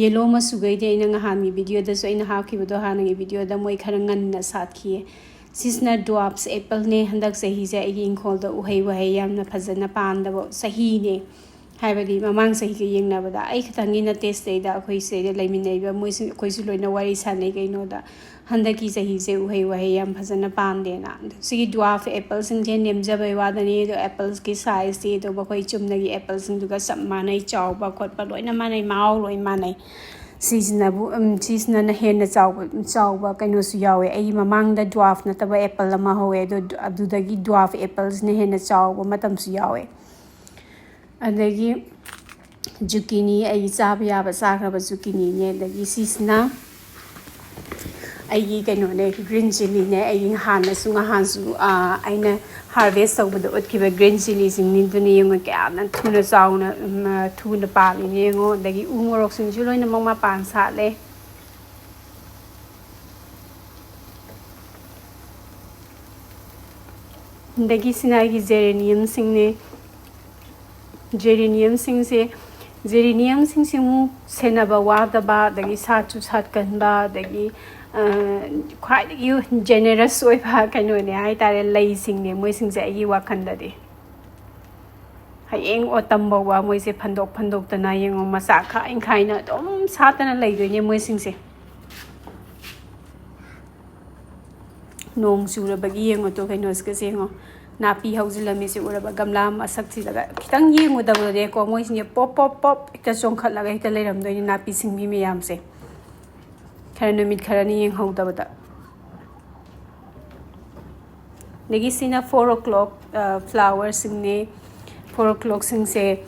ꯌꯦꯂꯣ ꯃꯆꯨꯈꯩꯗꯤ ꯑꯩꯅ ꯅꯍꯥꯟꯒꯤ ꯚꯤꯗꯤꯑꯣꯗꯁꯨ ꯑꯩꯅ ꯍꯥꯞꯈꯤꯕꯗꯣ, ꯍꯥꯟꯅꯒꯤ ꯚꯤꯗꯤꯑꯣꯗ ꯃꯣꯏ ꯈꯔ ꯉꯟꯅ ꯁꯥꯠꯈꯤꯌꯦ꯫ ꯁꯤꯁꯤꯅ ꯗ꯭ꯋꯥꯞꯁ ꯑꯦꯄꯜꯅꯦ꯫ ꯍꯟꯗꯛ ꯆꯍꯤꯁꯦ ꯑꯩꯒꯤ ꯏꯪꯈꯣꯜꯗ ꯎꯍꯩ ꯋꯥꯍꯩ ꯌꯥꯝꯅ ꯐꯖꯅ ꯄꯥꯟꯗꯕ ꯆꯍꯤꯅꯦ꯫ ꯍꯥꯏꯕꯗꯤ ꯃꯃꯥꯡ ꯆꯍꯤꯒ ꯌꯦꯡꯅꯕꯗ ꯑꯩ ꯈꯛꯇꯪꯒꯤ ꯅꯠꯇꯦ, ꯁꯤꯗꯩꯗ ꯑꯩꯈꯣꯏ ꯁꯤꯗꯩꯗ ꯂꯩꯃꯤꯟꯅꯔꯤꯕ ꯃꯣꯏꯁꯨ, ꯑꯩꯈꯣꯏꯁꯨ ꯂꯣꯏꯅ ꯋꯥꯔꯤ ꯁꯥꯟꯅꯩ ꯀꯩꯅꯣꯗ, ꯍꯟꯗꯛꯀꯤ ꯆꯍꯤꯁꯦ ꯎꯍꯩ ꯋꯥꯍꯩ ꯌꯥꯝ ꯐꯖꯅ ꯄꯥꯟꯗꯦꯅ꯫ ꯑꯗꯣ ꯁꯤꯒꯤ ꯗ꯭ꯋꯥꯐ ꯑꯦꯄꯜꯁꯤꯡꯁꯦ ꯅꯦꯝꯖꯕꯩ ꯋꯥꯗꯅꯤ, ꯑꯗꯣ ꯑꯦꯄꯜꯁꯀꯤ ꯁꯥꯏꯖꯇꯤ ꯑꯗꯨꯝ ꯑꯩꯈꯣꯏ ꯆꯨꯝꯅꯒꯤ ꯑꯦꯄꯜꯁꯤꯡꯗꯨꯒ ꯆꯞ ꯃꯥꯟꯅꯩ, ꯆꯥꯎꯕ ꯈꯣꯠꯄ ꯂꯣꯏꯅ ꯃꯥꯟꯅꯩ, ꯃꯍꯥꯎ ꯂꯣꯏ ꯃꯥꯟꯅꯩ꯫ ꯁꯤꯁꯤꯅꯕꯨ, ꯎꯝ, ꯁꯤꯁꯤꯅꯅ ꯍꯦꯟꯅ ꯆꯥꯎꯕ, ꯆꯥꯎꯕ ꯀꯩꯅꯣꯁꯨ ꯌꯥꯎꯋꯦ꯫ ꯑꯩꯒꯤ ꯃꯃꯥꯡꯗ ꯗ꯭ꯋꯥꯐ ꯅꯠꯇꯕ ꯑꯦꯄꯜ ꯑꯃ ꯍꯧꯋꯦ, ꯑꯗꯣ ꯑꯗꯨꯗꯒꯤ ꯗ꯭ꯋꯥꯐ ꯑꯦꯄꯜꯁꯤꯅ ꯍꯦꯟꯅ ꯆꯥꯎꯕ ꯃꯇꯝꯁꯨ ꯌꯥꯎꯋꯦ꯫ ꯑꯗꯒꯤ ꯖꯨꯀꯤꯅꯤ, ꯑꯩ ꯆꯥꯕ ꯌꯥꯕ ꯆꯥꯈ꯭ꯔꯕ ꯖꯨꯀꯤꯅꯤꯅꯦ꯫ ꯑꯗꯒꯤ ꯁꯤꯁꯤꯅ ꯑꯩꯒꯤ ꯀꯩꯅꯣꯅꯦ, ꯒ꯭ꯔꯤꯟ ꯆꯤꯂꯤꯅꯦ꯫ ꯑꯩꯒꯤ ꯅꯍꯥꯟꯅꯁꯨ, ꯅꯍꯥꯟꯁꯨ, ꯑꯥ, ꯑꯩꯅ ꯍꯥꯔꯚꯦꯁ ꯇꯧꯕꯗ ꯎꯠꯈꯤꯕ ꯒ꯭ꯔꯤꯟ ꯆꯤꯂꯤꯁꯤꯡꯅꯤꯗꯨꯅ ꯌꯦꯡꯉꯨ, ꯀꯌꯥꯝꯅ ꯊꯨꯅ ꯆꯥꯎꯅ, ꯎꯝ, ꯊꯨꯅ ꯄꯥꯜꯂꯤꯅꯦ ꯌꯦꯡꯉꯣ꯫ ꯑꯗꯒꯤ ꯎ ꯃꯣꯔꯣꯛꯁꯤꯡꯁꯨ ꯂꯣꯏꯅꯃꯛ ꯃꯄꯥꯟ ꯁꯥꯠꯂꯦ꯫ ꯑꯗꯒꯤ ꯁꯤꯅ ꯑꯩꯒꯤ ꯖꯦꯔꯦꯅꯤꯌꯝꯁꯤꯡꯅꯦ꯫ ꯖꯦꯔꯦꯅꯤꯌꯝꯁꯤꯡꯁꯦ, ꯖꯦꯔꯦꯅꯤꯌꯝꯁꯤꯡꯁꯤ ꯑꯃꯨꯛ ꯁꯦꯟꯅꯕ ꯋꯥꯗꯕ, ꯑꯗꯒꯤ ꯁꯥꯠꯁꯨ ꯁꯥꯠꯀꯟꯕ, ꯑꯗꯒꯤ, ꯑ, ꯈ꯭ꯋꯥꯏꯗꯒꯤ ꯖꯦꯅꯦꯔꯁ ꯑꯣꯏꯕ ꯀꯩꯅꯣꯅꯦ ꯍꯥꯏꯇꯥꯔꯦ, ꯂꯩꯁꯤꯡꯅꯦ ꯃꯣꯏꯁꯤꯡꯁꯦ ꯑꯩꯒꯤ ꯋꯥꯈꯜꯗꯗꯤ꯫ ꯍꯌꯦꯡ autumn ꯐꯥꯎꯕ ꯃꯣꯏꯁꯦ ꯐꯟꯗꯣꯛ ꯐꯟꯗꯣꯛꯇꯅ, ꯌꯦꯡꯉꯣ, ꯃꯆꯥ ꯈꯥꯏ ꯈꯥꯏꯅ ꯑꯗꯨꯝ ꯁꯥꯠꯇꯅ ꯂꯩꯗꯣꯏꯅꯦ ꯃꯣꯏꯁꯤꯡꯁꯦ꯫ ꯅꯣꯡ ꯆꯨꯔꯕꯒꯤ, ꯌꯦꯡꯉꯣ ꯇꯨ, ꯀꯩꯅꯣꯁꯤꯒꯁꯦ ꯌꯦꯡꯉꯣ, ꯅꯥꯄꯤ ꯍꯧꯖꯤꯜꯂꯝꯃꯤꯁꯦ ꯎꯔꯕ? ꯒꯝꯂꯥ ꯃꯁꯛꯁꯤꯗꯒ ꯈꯤꯇꯪ ꯌꯦꯡꯉꯨꯗꯕꯗꯅꯦꯀꯣ, ꯃꯣꯏꯁꯤꯡꯁꯦ ꯄꯣꯞ ꯄꯣꯞ ꯄꯣꯞ ꯍꯦꯛꯇ ꯆꯣꯡꯈꯠꯂꯒ ꯍꯦꯛꯇ ꯂꯩꯔꯝꯗꯣꯏꯅꯦ, ꯅꯥꯄꯤ ꯁꯤꯡꯕꯤ ꯃꯌꯥꯝꯁꯦ꯫ ꯈꯔ, ꯅꯨꯃꯤꯠ ꯈꯔꯅꯤ ꯌꯦꯡꯍꯧꯗꯕꯗ꯫ ꯑꯗꯒꯤ ꯁꯤꯅ four o'clock, ꯑ, flowerꯁꯤꯡꯅꯦ꯫ Four o'clockꯁꯤꯡꯁꯦ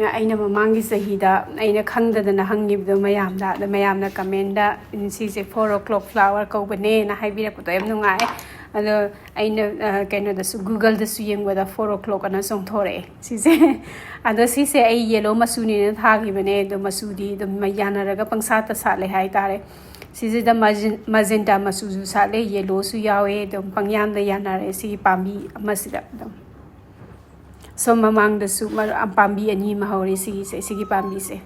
ꯑꯩꯅ ꯃꯃꯥꯡꯒꯤ ꯆꯍꯤꯗ ꯑꯩꯅ ꯈꯪꯗꯗꯅ ꯍꯪꯉꯤꯕꯗꯣ ꯃꯌꯥꯝꯗ, ꯑꯗ ꯃꯌꯥꯝꯅ commentꯗ, "ꯎꯝ, ꯁꯤꯁꯦ four o'clock flower ꯀꯧꯕꯅꯦꯅ" ꯍꯥꯏꯕꯤꯔꯛꯄꯗꯣ ꯌꯥꯝ ꯅꯨꯡꯉꯥꯏ꯫ ꯑꯗꯣ ꯑꯩꯅ, ꯑ, ꯀꯩꯅꯣꯗꯁꯨ, Googleꯗꯁꯨ ꯌꯦꯡꯕꯗ four o'clock ꯑꯅ ꯆꯣꯡꯊꯣꯔꯛꯑꯦ ꯁꯤꯁꯦ꯫ ꯑꯗꯣ ꯁꯤꯁꯦ ꯑꯩ yellow ꯃꯆꯨꯅꯦꯅ ꯊꯥꯈꯤꯕꯅꯦ, ꯑꯗꯣ ꯃꯆꯨꯗꯤ ꯑꯗꯨꯝ ꯌꯥꯅꯔꯒ ꯄꯪꯁꯥꯠꯇ ꯁꯥꯠꯂꯦ ꯍꯥꯏꯇꯥꯔꯦ꯫ ꯁꯤꯁꯤꯗ magenta ꯃꯆꯨꯁꯨ ꯁꯥꯠꯂꯦ, yellowꯁꯨ ꯌꯥꯎꯋꯦ, ꯑꯗꯨꯝ ꯄꯪꯌꯥꯟꯗ ꯌꯥꯅꯔꯦ ꯁꯤꯒꯤ ꯄꯥꯝꯕꯤ ꯑꯃꯁꯤꯗ ꯑꯗꯨꯝ꯫ ꯁꯣꯝ ꯃꯃꯥꯡꯗꯁꯨ ꯃꯔ-, ꯄꯥꯝꯕꯤ ꯑꯅꯤ ꯑꯃ ꯍꯧꯔꯦ ꯁꯤꯒꯤꯁꯦ, ꯁꯤꯒꯤ ꯄꯥꯝꯕꯤꯁꯦ꯫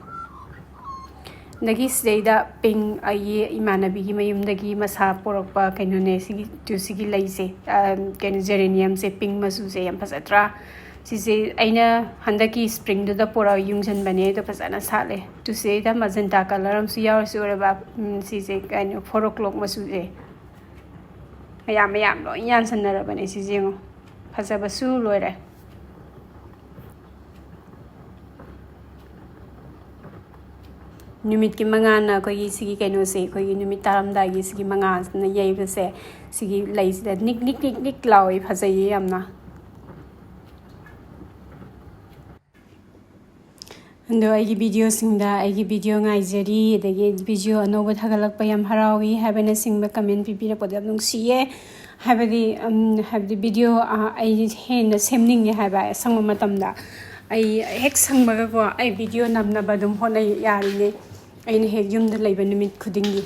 ꯑꯗꯒꯤ ꯁꯤꯗꯩꯗ pink, ꯑꯩꯒꯤ ꯏꯃꯥꯟꯅꯕꯤꯒꯤ ꯃꯌꯨꯝꯗꯒꯤ ꯃꯁꯥ ꯄꯣꯔꯛꯄ ꯀꯩꯅꯣꯅꯦ ꯁꯤꯒꯤ, ꯇꯨ, ꯁꯤꯒꯤ ꯂꯩꯁꯦ, ꯑ, ꯀꯩꯅꯣ, geraniumꯁꯦ, pink ꯃꯆꯨꯁꯦ ꯌꯥꯝ ꯐꯖꯗ꯭ꯔꯥ? ꯁꯤꯁꯦ ꯑꯩꯅ ꯍꯟꯗꯛꯀꯤ springꯗꯨꯗ ꯄꯣꯔꯛꯑ ꯌꯨꯡꯁꯤꯟꯕꯅꯦ, ꯑꯗꯣ ꯐꯖꯅ ꯁꯥꯠꯂꯦ꯫ ꯇꯨ, ꯁꯤꯗꯩꯗ magenta colour ꯑꯃꯁꯨ ꯌꯥꯎꯔꯤꯁꯤ ꯎꯔꯕ? ꯎꯝ, ꯁꯤꯁꯦ ꯀꯩꯅꯣ, four o'clock ꯃꯆꯨꯁꯦ꯫ ꯃꯌꯥꯝ ꯃꯌꯥꯝ ꯂꯣꯏ ꯌꯥꯟꯁꯟꯅꯔꯕꯅꯦ꯫ ꯁꯤꯁꯦ ꯌꯦꯡꯉꯣ, ꯐꯖꯕꯁꯨ ꯂꯣꯏꯔꯦ꯫ ꯅꯨꯃꯤꯠꯀꯤ ꯃꯉꯥꯜꯅ ꯑꯩꯈꯣꯏꯒꯤ ꯁꯤꯒꯤ ꯀꯩꯅꯣꯁꯦ, ꯑꯩꯈꯣꯏꯒꯤ ꯅꯨꯃꯤꯠ ꯇꯥꯔꯝꯗꯥꯏꯒꯤ ꯁꯤꯒꯤ ꯃꯉꯥꯜꯁꯤꯅ ꯌꯩꯕꯁꯦ, ꯁꯤꯒꯤ ꯂꯩꯁꯤꯗ ꯅꯤꯛ ꯅꯤꯛ ꯅꯤꯛ ꯅꯤꯛ ꯂꯥꯎꯋꯦ, ꯐꯖꯩꯌꯦ ꯌꯥꯝꯅ꯫ ꯑꯗꯣ ꯑꯩꯒꯤ videoꯁꯤꯡꯗ, ꯑꯩꯒꯤ video ꯉꯥꯏꯖꯔꯤ, ꯑꯗꯒꯤ video ꯑꯅꯧꯕ ꯊꯥꯒꯠꯂꯛꯄ ꯌꯥꯝ ꯍꯔꯥꯎꯏ ꯍꯥꯏꯕꯅꯆꯤꯡꯕ comment ꯄꯤꯕꯤꯔꯛꯄꯗꯣ ꯌꯥꯝ ꯅꯨꯡꯁꯤꯌꯦ꯫ ꯍꯥꯏꯕꯗꯤ, ꯎꯝ, ꯍꯥꯏꯕꯗꯤ video, ꯑ, ꯑꯩ ꯍꯦꯟꯅ ꯁꯦꯝꯅꯤꯡꯉꯦ ꯍꯥꯏꯕ ꯑꯁꯪꯕ ꯃꯇꯝꯗ꯫ ꯑꯩ ꯍꯦꯛ ꯁꯪꯕꯒꯀꯣ, ꯑꯩ video ꯅꯝꯅꯕ ꯑꯗꯨꯝ ꯍꯣꯠꯅꯩ, ꯌꯥꯔꯤꯉꯩ꯫ ꯑꯩꯅ ꯍꯦꯛ ꯌꯨꯝꯗ ꯂꯩꯕ ꯅꯨꯃꯤꯠ ꯈꯨꯗꯤꯡꯒꯤ꯫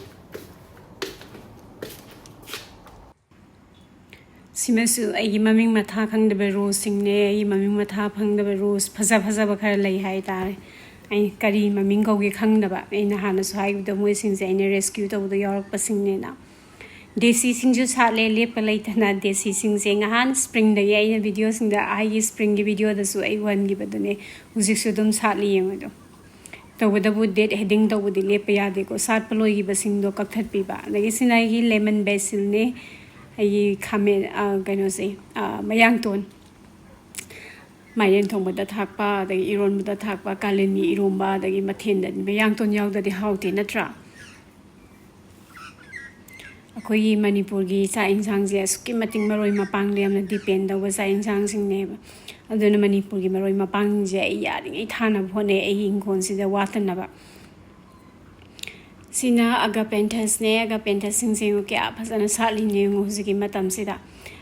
ꯁꯤꯃꯁꯨ ꯑꯩꯒꯤ ꯃꯃꯤꯡ ꯃꯊꯥ ꯈꯪꯗꯕ roseꯁꯤꯡꯅꯦ꯫ ꯑꯩꯒꯤ ꯃꯃꯤꯡ ꯃꯊꯥ ꯈꯪꯗꯕ rose ꯐꯖ ꯐꯖꯕ ꯈꯔ ꯂꯩ ꯍꯥꯏꯇꯥꯔꯦ꯫ ꯑꯩ ꯀꯔꯤ ꯃꯃꯤꯡ ꯀꯧꯒꯦ ꯈꯪꯗꯕ꯫ ꯑꯩꯅ ꯍꯥꯟꯅꯁꯨ ꯍꯥꯏꯈꯤꯕꯗꯣ, ꯃꯣꯏꯁꯤꯡꯁꯦ ꯑꯩꯅ rescue ꯇꯧꯕꯗ ꯌꯥꯎꯔꯛꯄꯁꯤꯡꯅꯦꯅ꯫ ꯗꯦꯁꯤꯁꯤꯡꯁꯨ ꯁꯥꯠꯂꯦ ꯂꯦꯞꯄ ꯂꯩꯇꯅ꯫ ꯗꯦꯁꯤꯁꯤꯡꯁꯦ ꯉꯍꯥꯟ ꯁ꯭ꯄ꯭ꯔꯤꯡꯗꯒꯤ ꯑꯩꯅ ꯚꯤꯗꯤꯑꯣꯁꯤꯡꯗ, ꯑꯩꯒꯤ ꯁ꯭ꯄ꯭ꯔꯤꯡꯒꯤ ꯚꯤꯗꯤꯑꯣꯗꯁꯨ ꯑꯩ ꯎꯍꯟꯈꯤꯕꯗꯨꯅꯦ꯫ ꯍꯧꯖꯤꯛꯁꯨ ꯑꯗꯨꯝ ꯁꯥꯠꯂꯤ, ꯌꯦꯡꯉꯣ ꯑꯗꯣ꯫ ꯇꯧꯕꯇꯕꯨ ꯗꯦꯠ ꯍꯦꯗꯤꯡ ꯇꯧꯕꯗꯤ ꯂꯦꯞꯄ ꯌꯥꯗꯦꯀꯣ, ꯁꯥꯠꯄ ꯂꯣꯏꯈꯤꯕꯁꯤꯡꯗꯣ ꯀꯛꯊꯠꯄꯤꯕ꯫ ꯑꯗꯒꯤ ꯁꯤꯅ ꯑꯩꯒꯤ ꯂꯦꯃꯟ ꯕꯦꯁꯤꯜꯅꯦ, ꯑꯩꯒꯤ ꯈꯥꯃꯦꯟ, ꯑ, ꯀꯩꯅꯣꯁꯦ, ꯑ, ꯃꯌꯥꯡꯇꯣꯟ꯫ ꯃꯥꯏꯔꯦꯟ ꯊꯣꯡꯕꯗ ꯊꯥꯛꯄ, ꯑꯗꯒꯤ ꯏꯔꯣꯟꯕꯗ ꯊꯥꯛꯄ, ꯀꯥꯂꯦꯟꯒꯤ ꯏꯔꯣꯝꯕ, ꯑꯗꯒꯤ ꯃꯊꯦꯜꯗ ꯃꯌꯥꯡꯇꯣꯟ ꯌꯥꯎꯗ꯭ꯔꯗꯤ ꯍꯥꯎꯇꯦ, ꯅꯠꯇ꯭ꯔꯥ? ꯑꯩꯈꯣꯏꯒꯤ ꯃꯅꯤꯄꯨꯔꯒꯤ ꯆꯥꯛ ꯌꯦꯟꯁꯥꯡꯁꯦ ꯑꯁꯨꯛꯀꯤ ꯃꯇꯤꯛ ꯃꯔꯣꯏ ꯃꯄꯥꯡꯗ ꯌꯥꯝꯅ ꯗꯤꯄꯦꯟ ꯇꯧꯕ ꯆꯥꯛ ꯌꯦꯟꯁꯥꯡꯁꯤꯡꯅꯦꯕ꯫ ꯑꯗꯨꯅ ꯃꯅꯤꯄꯨꯔꯒꯤ ꯃꯔꯣꯏ ꯃꯄꯥꯡꯁꯦ ꯑꯩ ꯌꯥꯔꯤꯉꯩ ꯊꯥꯅꯕ ꯍꯣꯠꯅꯩ, ꯑꯩꯒꯤ ꯏꯪꯈꯣꯜꯁꯤꯗ ꯋꯥꯠꯇꯅꯕ꯫ ꯁꯤꯅ ꯑꯒꯥꯄꯦꯟꯊꯁꯅꯦ꯫ ꯑꯒꯥꯄꯦꯟꯊꯁꯁꯤꯡꯁꯦ ꯌꯦꯡꯉꯨ, ꯀꯌꯥ ꯐꯖꯅ ꯁꯥꯠꯂꯤꯅꯦ ꯌꯦꯡꯉꯨ ꯍꯧꯖꯤꯛꯀꯤ ꯃꯇꯝꯁꯤꯗ꯫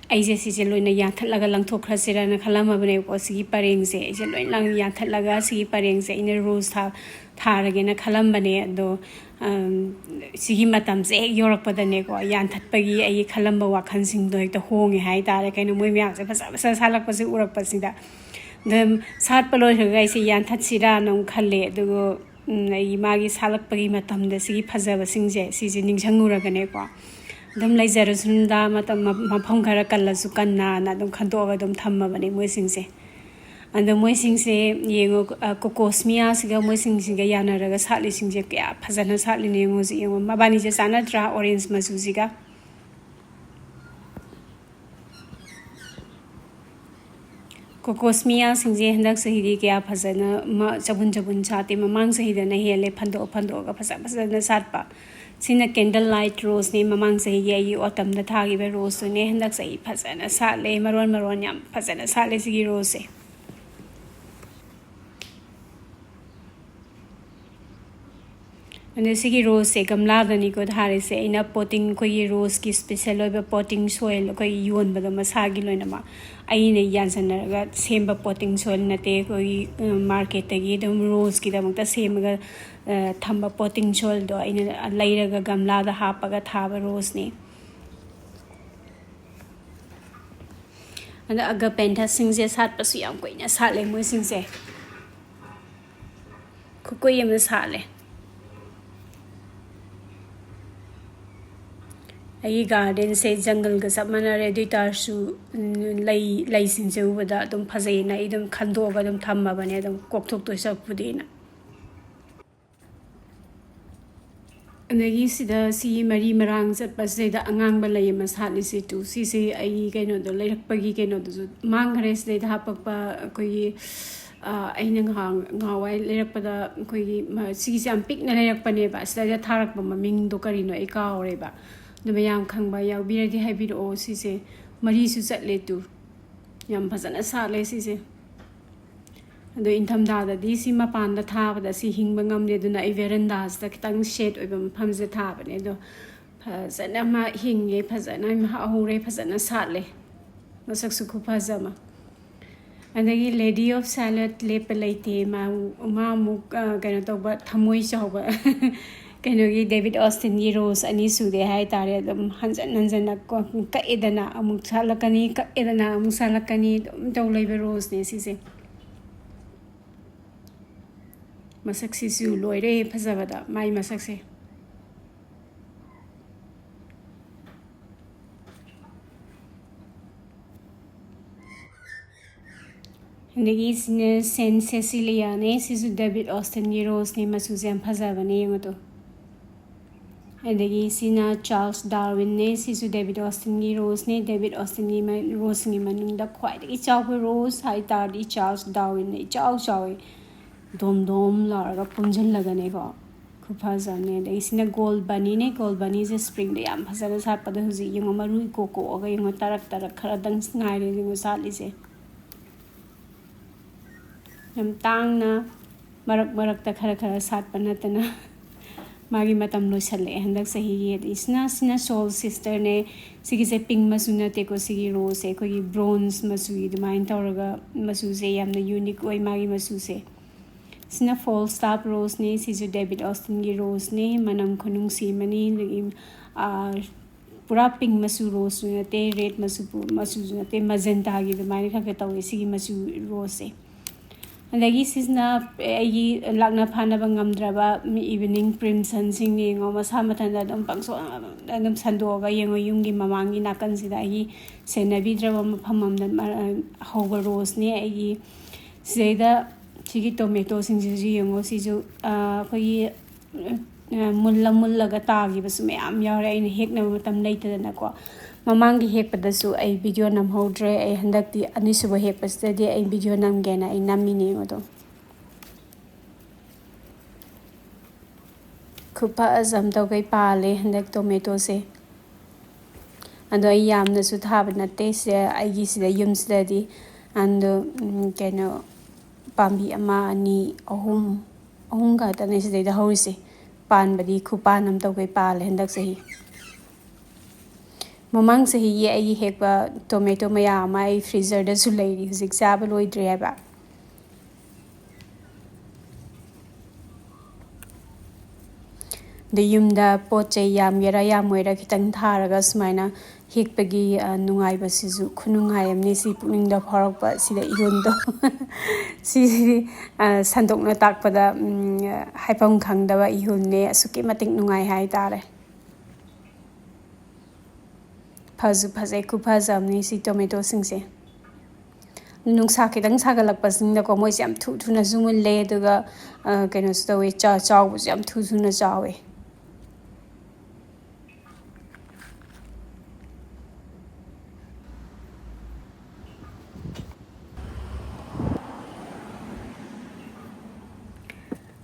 ꯑꯩꯁꯦ ꯁꯤꯁꯦ ꯂꯣꯏꯅ ꯌꯥꯟꯊꯠꯂꯒ ꯂꯪꯊꯣꯛꯈ꯭ꯔꯁꯤꯔꯅ ꯈꯜꯂꯝꯃꯕꯅꯦꯕꯀꯣ꯫ ꯁꯤꯒꯤ ꯄꯔꯦꯡꯁꯦ ꯑꯩꯁꯦ ꯂꯣꯏ ꯂꯪ-, ꯌꯥꯟꯊꯠꯂꯒ ꯁꯤꯒꯤ ꯄꯔꯦꯡꯁꯦ ꯑꯩꯅ ꯔꯣꯁ ꯊꯥ-, ꯊꯥꯔꯒꯦꯅ ꯈꯜꯂꯝꯕꯅꯦ꯫ ꯑꯗꯣ, ꯑꯝ, ꯁꯤꯒꯤ ꯃꯇꯝꯁꯦ ꯍꯦꯛ ꯌꯧꯔꯛꯄꯗꯅꯦꯀꯣ, ꯌꯥꯟꯊꯠꯄꯒꯤ ꯑꯩꯒꯤ ꯈꯜꯂꯝꯕ ꯋꯥꯈꯜꯁꯤꯡꯗꯣ ꯍꯦꯛꯇ ꯍꯣꯡꯉꯦ ꯍꯥꯏꯇꯥꯔꯦ꯫ ꯀꯩꯅꯣ, ꯃꯣꯏ ꯃꯌꯥꯝꯁꯦ ꯐꯖ ꯐꯖ ꯁꯥꯠꯂꯛꯄꯁꯦ ꯎꯔꯛꯄꯁꯤꯗ꯫ ꯑꯗꯨꯝ ꯁꯥꯠꯄ ꯂꯣꯏꯈ꯭ꯔꯒ ꯑꯩꯁꯦ ꯌꯥꯟꯊꯠꯁꯤꯔꯥꯅ ꯑꯃꯨꯛ ꯈꯜꯂꯦ꯫ ꯑꯗꯨꯒ, ꯎꯝ, ꯑꯩ ꯃꯥꯒꯤ ꯁꯥꯠꯂꯛꯄꯒꯤ ꯃꯇꯝꯗ ꯁꯤꯒꯤ ꯐꯖꯕꯁꯤꯡꯁꯦ, ꯁꯤꯁꯦ ꯅꯤꯡꯁꯤꯡꯉꯨꯔꯒꯅꯦꯀꯣ, ꯑꯗꯨꯝ ꯂꯩꯖꯔꯁꯅꯨꯗ, ꯃꯇꯝ, ꯃ-, ꯃꯐꯝ ꯈꯔ ꯀꯜꯂꯁꯨ ꯀꯟꯅꯅ ꯑꯗꯨꯝ ꯈꯟꯗꯣꯛꯑꯒ ꯑꯗꯨꯝ ꯊꯝꯃꯕꯅꯦ ꯃꯣꯏꯁꯤꯡꯁꯦ꯫ ꯑꯗꯣ ꯃꯣꯏꯁꯤꯡꯁꯦ ꯌꯦꯡꯉꯣ, ꯑ, ꯀꯣꯀꯣꯁꯃꯤꯌꯥꯁꯤꯒ ꯃꯣꯏꯁꯤꯡꯁꯤꯒ ꯌꯥꯅꯔꯒ ꯁꯥꯠꯂꯤꯁꯤꯡꯁꯦ ꯀꯌꯥ ꯐꯖꯅ ꯁꯥꯠꯂꯤꯅꯦ ꯌꯦꯡꯉꯣ ꯍꯧꯖꯤꯛ꯫ ꯌꯦꯡꯉꯣ, ꯃꯕꯥꯅꯤꯁꯦ ꯆꯥꯟꯅꯗ꯭ꯔꯥ, ꯑꯣꯔꯦꯟꯖ ꯃꯆꯨꯁꯤꯒ? ꯀꯣꯀꯣꯁꯃꯤꯌꯥꯁꯤꯡꯁꯦ ꯍꯟꯗꯛ ꯆꯍꯤꯗꯤ ꯀꯌꯥ ꯐꯖꯅ ꯃ-, ꯆꯕꯨꯟ ꯆꯕꯨꯟ ꯁꯥꯠꯇꯦ꯫ ꯃꯃꯥꯡ ꯆꯍꯤꯗꯅ ꯍꯦꯜꯂꯦ ꯐꯟꯗꯣꯛ ꯐꯟꯗꯣꯛꯑꯒ ꯐꯖ ꯐꯖꯅ ꯁꯥꯠꯄ꯫ ꯁꯤꯅ ꯀꯦꯟꯗꯜ ꯂꯥꯏꯠ ꯔꯣꯁꯅꯦ, ꯃꯃꯥꯡ ꯆꯍꯤꯒꯤ ꯑꯩꯒꯤ ꯑꯣꯇꯝꯗ ꯊꯥꯈꯤꯕ ꯔꯣꯁꯇꯨꯅꯦ꯫ ꯍꯟꯗꯛ ꯆꯍꯤ ꯐꯖꯅ ꯁꯥꯠꯂꯦ, ꯃꯔꯣꯟ ꯃꯔꯣꯟ ꯌꯥꯝ ꯐꯖꯅ ꯁꯥꯠꯂꯦ ꯁꯤꯒꯤ ꯔꯣꯁꯁꯦ꯫ ꯑꯗꯣ ꯁꯤꯒꯤ ꯔꯣꯁꯁꯦ ꯒꯝꯂꯥꯗꯅꯤꯀꯣ ꯊꯥꯔꯤꯁꯦ꯫ ꯑꯩꯅ ꯄꯣꯇꯤꯡ, ꯑꯩꯈꯣꯏꯒꯤ ꯔꯣꯁꯀꯤ ꯁ꯭ꯄꯦꯁꯦꯜ ꯑꯣꯏꯕ ꯄꯣꯇꯤꯡ ꯁꯣꯏꯜ ꯑꯩꯈꯣꯏ ꯌꯣꯟꯕꯗꯣ ꯃꯁꯥꯒꯤ ꯂꯣꯏꯅꯃꯛ ꯑꯩꯅ ꯌꯥꯟꯁꯟꯅꯔꯒ ꯁꯦꯝꯕ ꯄꯣꯇꯤꯡ ꯁꯣꯏꯜ ꯅꯠꯇꯦ꯫ ꯑꯩꯈꯣꯏꯒꯤ, ꯑ, ꯃꯥꯔꯀꯦꯠꯇꯒꯤ ꯑꯗꯨꯝ ꯔꯣꯁꯀꯤꯗꯃꯛꯇ ꯁꯦꯝꯃꯒ, ꯑ, ꯊꯝꯕ ꯄꯣꯇꯤꯡ ꯁꯣꯏꯜꯗꯣ ꯑꯩꯅ ꯂꯩꯔꯒ ꯒꯝꯂꯥꯗ ꯍꯥꯞꯄꯒ ꯊꯥꯕ ꯔꯣꯁꯅꯤ꯫ ꯑꯗ ꯑꯒꯥꯄꯦꯟꯊꯁꯁꯤꯡꯁꯦ ꯁꯥꯠꯄꯁꯨ ꯌꯥꯝ ꯀꯨꯏꯅ ꯁꯥꯠꯂꯦ ꯃꯣꯏꯁꯤꯡꯁꯦ꯫ ꯈꯨꯀꯨꯏ ꯑꯃ ꯁꯥꯠꯂꯦ꯫ ꯑꯩꯒꯤ ꯒꯥꯔꯗꯦꯟꯁꯦ ꯖꯪꯒꯜꯒ ꯆꯞ ꯃꯥꯟꯅꯔꯦ꯫ ꯑꯗꯨ ꯑꯣꯏ ꯇꯥꯔꯁꯨ, ꯎꯝ, ꯂꯩ, ꯂꯩꯁꯤꯡꯁꯦ ꯎꯕꯗ ꯑꯗꯨꯝ ꯐꯖꯩꯅ ꯑꯩ ꯑꯗꯨꯝ ꯈꯟꯗꯣꯛꯑꯒ ꯑꯗꯨꯝ ꯊꯝꯃꯕꯅꯦ, ꯑꯗꯨꯝ ꯀꯣꯛꯊꯣꯛꯇꯣꯏ ꯁꯔꯨꯛꯄꯨꯗꯤꯅ꯫ ꯑꯗꯒꯤ ꯁꯤꯗ ꯁꯤ ꯃꯔꯤ ꯃꯔꯥꯡ ꯆꯠꯄꯁꯤꯗꯩꯗ ꯑꯉꯥꯡꯕ ꯂꯩ ꯑꯃ ꯁꯥꯠꯂꯤꯁꯦ ꯇꯨ꯫ ꯁꯤꯁꯦ ꯑꯩ ꯀꯩꯅꯣꯗꯣ ꯂꯩꯔꯛꯄꯒꯤ ꯀꯩꯅꯣꯗꯨꯁꯨ ꯃꯥꯡꯈ꯭ꯔꯦ꯫ ꯁꯤꯗꯩꯗ ꯍꯥꯄꯛꯄ ꯑꯩꯈꯣꯏꯒꯤ, ꯑ, ꯑꯩꯅ ꯉꯍꯥꯟ, ꯉꯍꯥꯟꯋꯥꯏ ꯂꯩꯔꯛꯄꯗ ꯑꯩꯈꯣꯏꯒꯤ ꯃ-, ꯁꯤꯒꯤꯁꯦ ꯌꯥꯝ ꯄꯤꯛꯅ ꯂꯩꯔꯛꯄꯅꯦꯕ꯫ ꯁꯤꯗꯩꯗ ꯊꯥꯔꯛꯄ ꯃꯃꯤꯡꯗꯣ ꯀꯔꯤꯅꯣ ꯑꯩ ꯀꯥꯎꯔꯦꯕ꯫ ꯑꯗꯨ ꯃꯌꯥꯝ ꯈꯪꯕ ꯌꯥꯎꯕꯤꯔꯗꯤ ꯍꯥꯏꯕꯤꯔꯛꯑꯣ꯫ ꯁꯤꯁꯦ ꯃꯔꯤꯁꯨ ꯆꯠꯂꯦ ꯇꯨ꯫ ꯌꯥꯝ ꯐꯖꯅ ꯁꯥꯠꯂꯦ ꯁꯤꯁꯦ꯫ ꯑꯗꯣ ꯏꯪꯊꯝꯊꯥꯗꯗꯤ ꯁꯤ ꯃꯄꯥꯟꯗ ꯊꯥꯕꯗ ꯁꯤ ꯍꯤꯡꯕ ꯉꯝꯗꯦ꯫ ꯑꯗꯨꯅ ꯑꯩ ꯚꯦꯔꯟꯗꯥꯁꯤꯗ ꯈꯤꯇꯪ ꯁꯦꯠ ꯑꯣꯏꯕ ꯃꯐꯝꯁꯤꯗ ꯊꯥꯕꯅꯦ꯫ ꯑꯗꯣ ꯐꯖꯅ ꯑꯃ ꯍꯤꯡꯉꯦ, ꯐꯖꯅ ꯑꯃ ꯍꯧꯔꯦ, ꯐꯖꯅ ꯁꯥꯠꯂꯦ꯫ ꯃꯁꯛꯁꯨ ꯈꯨꯐꯖ ꯑꯃ꯫ ꯑꯗꯒꯤ Lady of Shalott ꯂꯦꯞꯄ ꯂꯩꯇꯦ꯫ ꯃꯥ, ꯃꯥ ꯑꯃꯨꯛ, ꯑ, ꯀꯩꯅꯣ ꯇꯧꯕ, ꯊꯃꯣꯏ ꯆꯥꯎꯕ꯫ ꯀꯩꯅꯣꯒꯤ ꯗꯦꯕꯤꯠ ꯑꯣꯁꯇꯤꯟꯒꯤ ꯔꯣꯁ ꯑꯅꯤ ꯁꯨꯔꯦ ꯍꯥꯏꯇꯥꯔꯦ꯫ ꯑꯗꯨꯝ ꯍꯟꯖꯟ ꯍꯟꯖꯟꯅ ꯀꯣ-, ꯀꯛꯑꯦꯗꯅ ꯑꯃꯨꯛ ꯁꯥꯠꯂꯛꯀꯅꯤ, ꯀꯛꯑꯦꯗꯅ ꯑꯃꯨꯛ ꯁꯥꯠꯂꯛꯀꯅꯤ, ꯑꯗꯨꯝ ꯇꯧ ꯂꯩꯕ ꯔꯣꯁꯅꯦ ꯁꯤꯁꯦ꯫ ꯃꯁꯛꯁꯤꯁꯨ ꯂꯣꯏꯔꯦ ꯐꯖꯕꯗ, ꯃꯥꯏ ꯃꯁꯛꯁꯦ꯫ ꯑꯗꯒꯤ ꯁꯤꯅ ꯁꯦꯟ ꯁꯦꯁꯤꯂꯤꯌꯥꯅꯦ꯫ ꯁꯤꯁꯨ ꯗꯦꯕꯤꯠ ꯑꯣꯁꯇꯤꯟꯒꯤ ꯔꯣꯁꯅꯦ꯫ ꯃꯆꯨꯁꯦ ꯌꯥꯝ ꯐꯖꯕꯅꯦ, ꯌꯦꯡꯉꯨ ꯇꯨ꯫ ꯑꯗꯒꯤ ꯁꯤꯅ ꯆꯥꯔꯜꯁ ꯗꯥꯔꯋꯤꯟꯅꯦ꯫ ꯁꯤꯁꯨ ꯗꯦꯕꯤꯠ ꯑꯣꯁꯇꯤꯟꯒꯤ ꯔꯣꯁꯅꯦ꯫ ꯗꯦꯕꯤꯠ ꯑꯣꯁꯇꯤꯟꯒꯤ ꯃ-, ꯔꯣꯁꯁꯤꯡꯒꯤ ꯃꯅꯨꯡꯗ ꯈ꯭ꯋꯥꯏꯗꯒꯤ ꯆꯥꯎꯕ ꯔꯣꯁ ꯍꯥꯏ ꯇꯥꯔꯗꯤ ꯆꯥꯔꯜꯁ ꯗꯥꯔꯋꯤꯟꯅꯦ꯫ ꯏꯆꯥꯎ ꯆꯥꯎꯋꯤ, ꯗꯣꯝ ꯗꯣꯝ ꯂꯥꯎꯔꯒ ꯄꯨꯟꯁꯤꯜꯂꯒꯅꯦꯀꯣ꯫ ꯈꯨꯐꯖ ꯑꯃꯅꯦ꯫ ꯑꯗꯒꯤ ꯁꯤꯅ ꯒꯣꯜ ꯕꯅꯤꯅꯦ꯫ ꯒꯣꯜ ꯕꯅꯤꯁꯦ ꯁ꯭ꯄ꯭ꯔꯤꯡꯗ ꯌꯥꯝ ꯐꯖꯅ ꯁꯥꯠꯄꯗꯣ ꯍꯧꯖꯤꯛ ꯌꯦꯡꯉꯣ, ꯃꯔꯨ ꯏꯀꯣꯛ ꯀꯣꯛꯑꯒ ꯌꯦꯡꯉꯣ, ꯇꯔꯛ ꯇꯔꯛ ꯈꯔꯗꯪ ꯉꯥꯏꯔꯦ ꯌꯦꯡꯉꯣ ꯁꯥꯠꯂꯤꯁꯦ꯫ ꯌꯥꯝ ꯇꯥꯡꯅ ꯃꯔꯛ ꯃꯔꯛꯇ ꯈꯔ ꯈꯔ ꯁꯥꯠꯄ ꯅꯠꯇꯅ ꯃꯥꯒꯤ ꯃꯇꯝ ꯂꯣꯏꯁꯜꯂꯛꯑꯦ ꯍꯟꯗꯛ ꯆꯍꯤꯒꯤ꯫ ꯑꯗꯩ ꯁꯤꯅ, ꯁꯤꯅ ꯁꯣꯜ ꯁꯤꯁꯇꯔꯅꯦ꯫ ꯁꯤꯒꯤꯁꯦ ꯄꯤꯡ ꯃꯆꯨ ꯅꯠꯇꯦꯀꯣ, ꯁꯤꯒꯤ ꯔꯣꯁꯁꯦ ꯑꯩꯈꯣꯏꯒꯤ ꯕ꯭ꯔꯣꯟꯖ ꯃꯆꯨꯒꯤ ꯑꯗꯨꯃꯥꯏꯅ ꯇꯧꯔꯒ ꯃꯆꯨꯁꯦ ꯌꯥꯝꯅ ꯌꯨꯅꯤꯛ ꯑꯣꯏ ꯃꯥꯒꯤ ꯃꯆꯨꯁꯦ꯫ ꯁꯤꯅ ꯐꯣꯜꯁꯇꯥꯐ ꯔꯣꯁꯅꯦ꯫ ꯁꯤꯁꯨ ꯗꯦꯕꯤꯠ ꯑꯣꯁꯇꯤꯟꯒꯤ ꯔꯣꯁꯅꯦ꯫ ꯃꯅꯝ ꯈꯨꯅꯨꯡꯁꯤ ꯑꯃꯅꯤ꯫ ꯑꯗꯒꯤ, ꯑꯥ, ꯄꯨꯔꯥ ꯄꯤꯡ ꯃꯆꯨ ꯔꯣꯁꯁꯨ ꯅꯠꯇꯦ, ꯔꯦꯗ ꯃꯆꯨ ꯄꯨ-, ꯃꯆꯨꯁꯨ ꯅꯠꯇꯦ, ꯃꯖꯦꯟꯇꯥꯒꯤ ꯑꯗꯨꯃꯥꯏꯅ ꯈꯔ ꯈꯔ ꯇꯧꯋꯦ ꯁꯤꯒꯤ ꯃꯆꯨ ꯔꯣꯁꯁꯦ꯫ ꯑꯗꯒꯤ ꯁꯤꯁꯤꯅ ꯑꯩꯒꯤ ꯂꯥꯛꯅ ꯐꯥꯅꯕ ꯉꯝꯗ꯭ꯔꯕ evening crimsonꯁꯤꯡꯅꯤ꯫ ꯌꯦꯡꯉꯣ, ꯃꯁꯥ ꯃꯊꯟꯇ ꯑꯗꯨꯝ ꯄꯪꯁꯣꯟ ꯑꯗꯨꯝ ꯁꯟꯗꯣꯛꯑꯒ, ꯌꯦꯡꯉꯣ, ꯌꯨꯝꯒꯤ ꯃꯃꯥꯡꯒꯤ ꯅꯥꯀꯟꯁꯤꯗ ꯑꯩꯒꯤ ꯁꯦꯟꯅꯕꯤꯗ꯭ꯔꯕ ꯃꯐꯝ ꯑꯃꯗ ꯃ-, ꯍꯧꯕ roseꯅꯦ ꯑꯩꯒꯤ꯫ ꯁꯤꯗꯩꯗ ꯁꯤꯒꯤ tomatoꯁꯤꯡꯁꯤꯁꯨ ꯌꯦꯡꯉꯣ, ꯁꯤꯁꯨ, ꯑ, ꯑꯩꯈꯣꯏꯒꯤ, ꯑ, ꯃꯨꯜꯂ ꯃꯨꯜꯂꯒ ꯇꯥꯈꯤꯕꯁꯨ ꯃꯌꯥꯝ ꯌꯥꯎꯔꯦ, ꯑꯩꯅ ꯍꯦꯛꯅꯕ ꯃꯇꯝ ꯂꯩꯇꯗꯅꯀꯣ꯫ ꯃꯃꯥꯡꯒꯤ ꯍꯦꯛꯄꯗꯁꯨ ꯑꯩ video ꯅꯝꯍꯧꯗ꯭ꯔꯦ꯫ ꯑꯩ ꯍꯟꯗꯛꯇꯤ ꯑꯅꯤꯁꯨꯕ ꯍꯦꯛꯄꯁꯤꯗꯗꯤ ꯑꯩ video ꯅꯝꯒꯦꯅ ꯑꯩ ꯅꯝꯃꯤꯅꯦ꯫ ꯌꯦꯡꯉꯣ ꯑꯗꯣ, ꯈꯨꯐꯖ ꯑꯃ ꯇꯧꯈꯩ ꯄꯥꯜꯂꯦ ꯍꯟꯗꯛ tomatoꯁꯦ꯫ ꯑꯗꯣ ꯑꯩ ꯌꯥꯝꯅꯁꯨ ꯊꯥꯕ ꯅꯠꯇꯦ ꯁꯤꯗ, ꯑꯩꯒꯤ ꯁꯤꯗ ꯌꯨꯝꯁꯤꯗꯗꯤ꯫ ꯑꯗꯣ, ꯎꯝ, ꯀꯩꯅꯣ, ꯄꯥꯝꯕꯤ ꯑꯃ, ꯑꯅꯤ, ꯑꯍꯨꯝ, ꯑꯍꯨꯝ ꯈꯛꯇꯅꯦ ꯁꯤꯗꯩꯗ ꯍꯧꯔꯤꯁꯦ꯫ ꯄꯥꯟꯕꯗꯤ ꯈꯨꯄꯥꯟ ꯑꯃ ꯇꯧꯈꯩ ꯄꯥꯜꯂꯦ ꯍꯟꯗꯛ ꯆꯍꯤ꯫ ꯃꯃꯥꯡ ꯆꯍꯤꯒꯤ ꯑꯩꯒꯤ ꯍꯦꯛꯄ tomato ꯃꯌꯥꯝ ꯑꯃ ꯑꯩ freezerꯗꯁꯨ ꯂꯩꯔꯤ, ꯍꯧꯖꯤꯛ ꯆꯥꯕ ꯂꯣꯏꯗ꯭ꯔꯤ ꯍꯥꯏꯕ꯫ ꯑꯗꯩ ꯌꯨꯝꯗ ꯄꯣꯠ ꯆꯩ ꯌꯥꯝꯒꯦꯔꯥ ꯌꯥꯝꯃꯣꯏꯔꯥ ꯈꯤꯇꯪ ꯊꯥꯔꯒ ꯁꯨꯃꯥꯏꯅ ꯍꯦꯛꯄꯒꯤ, ꯑ, ꯅꯨꯡꯉꯥꯏꯕꯁꯤꯁꯨ ꯈꯨꯅꯨꯡꯉꯥꯏ ꯑꯃꯅꯤ꯫ ꯁꯤ ꯄꯨꯛꯅꯤꯡꯗ ꯐꯥꯎꯔꯛꯄ ꯁꯤꯗ ꯏꯍꯨꯜꯗꯣ꯫ ꯁꯤꯁꯤꯗꯤ, ꯑ, ꯁꯟꯗꯣꯛꯅ ꯇꯥꯛꯄꯗ, ꯎꯝ, ꯍꯥꯏꯐꯝ ꯈꯪꯗꯕ ꯏꯍꯨꯜꯅꯦ꯫ ꯑꯁꯨꯛꯀꯤ ꯃꯇꯤꯛ ꯅꯨꯡꯉꯥꯏ ꯍꯥꯏꯇꯥꯔꯦ꯫ ꯐꯁꯨ ꯐꯖꯩ, ꯈꯨꯐꯖ ꯑꯃꯅꯤ ꯁꯤ tomatoꯁꯤꯡꯁꯦ꯫ ꯅꯨꯡꯁꯥ ꯈꯤꯇꯪ ꯁꯥꯒꯠꯂꯛꯄꯁꯤꯡꯗꯀꯣ, ꯃꯣꯏꯁꯦ ꯌꯥꯝ ꯊꯨ ꯊꯨꯅꯁꯨ ꯃꯨꯜꯂꯦ, ꯑꯗꯨꯒ, ꯑ, ꯀꯩꯅꯣꯁꯨ ꯇꯧꯋꯦ, ꯆꯥ-, ꯆꯥꯎꯕꯁꯨ ꯌꯥꯝ ꯊꯨ ꯊꯨꯅ ꯆꯥꯎꯋꯦ꯫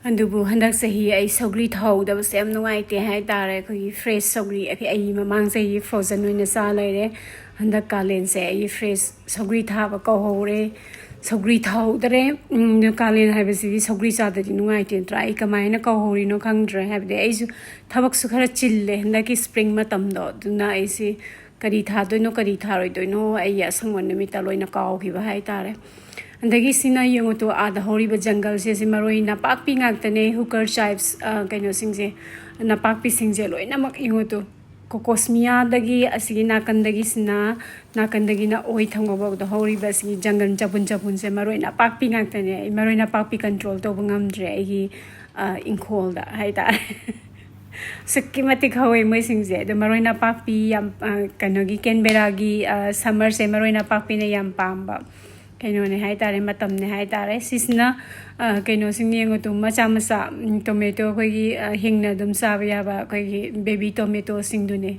ꯑꯗꯨꯕꯨ ꯍꯟꯗꯛ ꯆꯍꯤ ꯑꯩ ꯁꯧꯒ꯭ꯔꯤ ꯊꯥꯍꯧꯗꯕꯁꯦ ꯌꯥꯝ ꯅꯨꯡꯉꯥꯏꯇꯦ ꯍꯥꯏꯇꯥꯔꯦ꯫ ꯑꯩꯈꯣꯏꯒꯤ fresh ꯁꯧꯒ꯭ꯔꯤ, ꯑꯩꯈꯣꯏ, ꯑꯩ ꯃꯃꯥꯡ ꯆꯍꯤ frozen ꯑꯣꯏꯅ ꯆꯥ ꯂꯩꯔꯦ꯫ ꯍꯟꯗꯛ ꯀꯥꯂꯦꯟꯁꯦ ꯑꯩꯒꯤ fresh ꯁꯧꯒ꯭ꯔꯤ ꯊꯥꯕ ꯀꯧꯍꯧꯔꯦ꯫ ꯁꯧꯒ꯭ꯔꯤ ꯊꯥꯍꯧꯗꯔꯦ꯫ ꯎꯝ, ꯑꯗꯨ ꯀꯥꯂꯦꯟ ꯍꯥꯏꯕꯁꯤꯗꯤ ꯁꯧꯒ꯭ꯔꯤ ꯆꯥꯗꯗꯤ ꯅꯨꯡꯉꯥꯏꯇꯦ ꯅꯠꯇ꯭ꯔꯥ? ꯑꯩ ꯀꯃꯥꯏꯅ ꯀꯧꯍꯧꯔꯤꯅꯣ ꯈꯪꯗ꯭ꯔꯦ꯫ ꯍꯥꯏꯕꯗꯤ ꯑꯩꯁꯨ ꯊꯕꯛꯁꯨ ꯈꯔ ꯆꯤꯜꯂꯦ ꯍꯟꯗꯛꯀꯤ spring ꯃꯇꯝꯗꯣ꯫ ꯑꯗꯨꯅ ꯑꯩꯁꯤ ꯀꯔꯤ ꯊꯥꯗꯣꯏꯅꯣ, ꯀꯔꯤ ꯊꯥꯔꯣꯏꯗꯣꯏꯅꯣ, ꯑꯩꯒꯤ ꯑꯁꯪꯕ ꯅꯨꯃꯤꯠꯇ ꯂꯣꯏꯅ ꯀꯥꯎꯈꯤꯕ ꯍꯥꯏꯇꯥꯔꯦ꯫ ꯑꯗꯒꯤ ꯁꯤꯅ ꯌꯦꯡꯉꯨ ꯇꯨ, ꯑꯥꯗ ꯍꯧꯔꯤꯕ ꯖꯪꯒꯜꯁꯦ, ꯁꯤ ꯃꯔꯣꯏ ꯅꯄꯥꯛꯄꯤ ꯉꯥꯛꯇꯅꯦ, hooker chives, ꯑ, ꯀꯩꯅꯣꯁꯤꯡꯁꯦ, ꯅꯄꯥꯛꯄꯤꯁꯤꯡꯁꯦ ꯂꯣꯏꯅꯃꯛ ꯌꯦꯡꯉꯨ ꯇꯨ꯫ ꯀꯣꯀꯣꯁꯃꯤꯌꯥꯗꯒꯤ ꯑꯁꯤꯒꯤ ꯅꯥꯀꯟꯗꯒꯤꯁꯤꯅ, ꯅꯥꯀꯟꯗꯒꯤꯅ ꯑꯣꯏ ꯊꯪꯕꯐꯥꯎꯗ ꯍꯧꯔꯤꯕ ꯑꯁꯤꯒꯤ ꯖꯪꯒꯜ ꯆꯕꯨꯟ ꯆꯕꯨꯟꯁꯦ ꯃꯔꯣꯏ ꯅꯥꯄꯥꯛꯄꯤ ꯉꯥꯛꯇꯅꯦ꯫ ꯑꯩ ꯃꯔꯣꯏ ꯅꯥꯄꯥꯛꯄꯤ control ꯇꯧꯕ ꯉꯝꯗ꯭ꯔꯦ ꯑꯩꯒꯤ, ꯑ, ꯏꯪꯈꯣꯜꯗ ꯍꯥꯏꯇꯥꯔꯦ꯫ ꯑꯁꯨꯛꯀꯤ ꯃꯇꯤꯛ ꯍꯧꯋꯦ ꯃꯣꯏꯁꯤꯡꯁꯦ꯫ ꯑꯗꯣ ꯃꯔꯣꯏ ꯅꯥꯄꯥꯛꯄꯤ ꯌꯥꯝ, ꯑ, ꯀꯩꯅꯣꯒꯤ, ꯀꯦꯟꯕꯦꯔꯥꯒꯤ, ꯑ, summerꯁꯦ ꯃꯔꯣꯏ ꯅꯥꯄꯥꯛꯄꯤꯅ ꯌꯥꯝ ꯄꯥꯝꯕ ꯀꯩꯅꯣꯅꯦ ꯍꯥꯏꯇꯥꯔꯦ, ꯃꯇꯝꯅꯦ ꯍꯥꯏꯇꯥꯔꯦ꯫ ꯁꯤꯁꯤꯅ, ꯑ, ꯀꯩꯅꯣꯁꯤꯡ ꯌꯦꯡꯉꯨ ꯇꯨ, ꯃꯆꯥ ꯃꯆꯥ, ꯎꯝ, tomato ꯑꯩꯈꯣꯏꯒꯤ, ꯑ, ꯍꯤꯡꯅ ꯑꯗꯨꯝ ꯆꯥꯕ ꯌꯥꯕ ꯑꯩꯈꯣꯏꯒꯤ baby tomatoꯁꯤꯡꯗꯨꯅꯦ꯫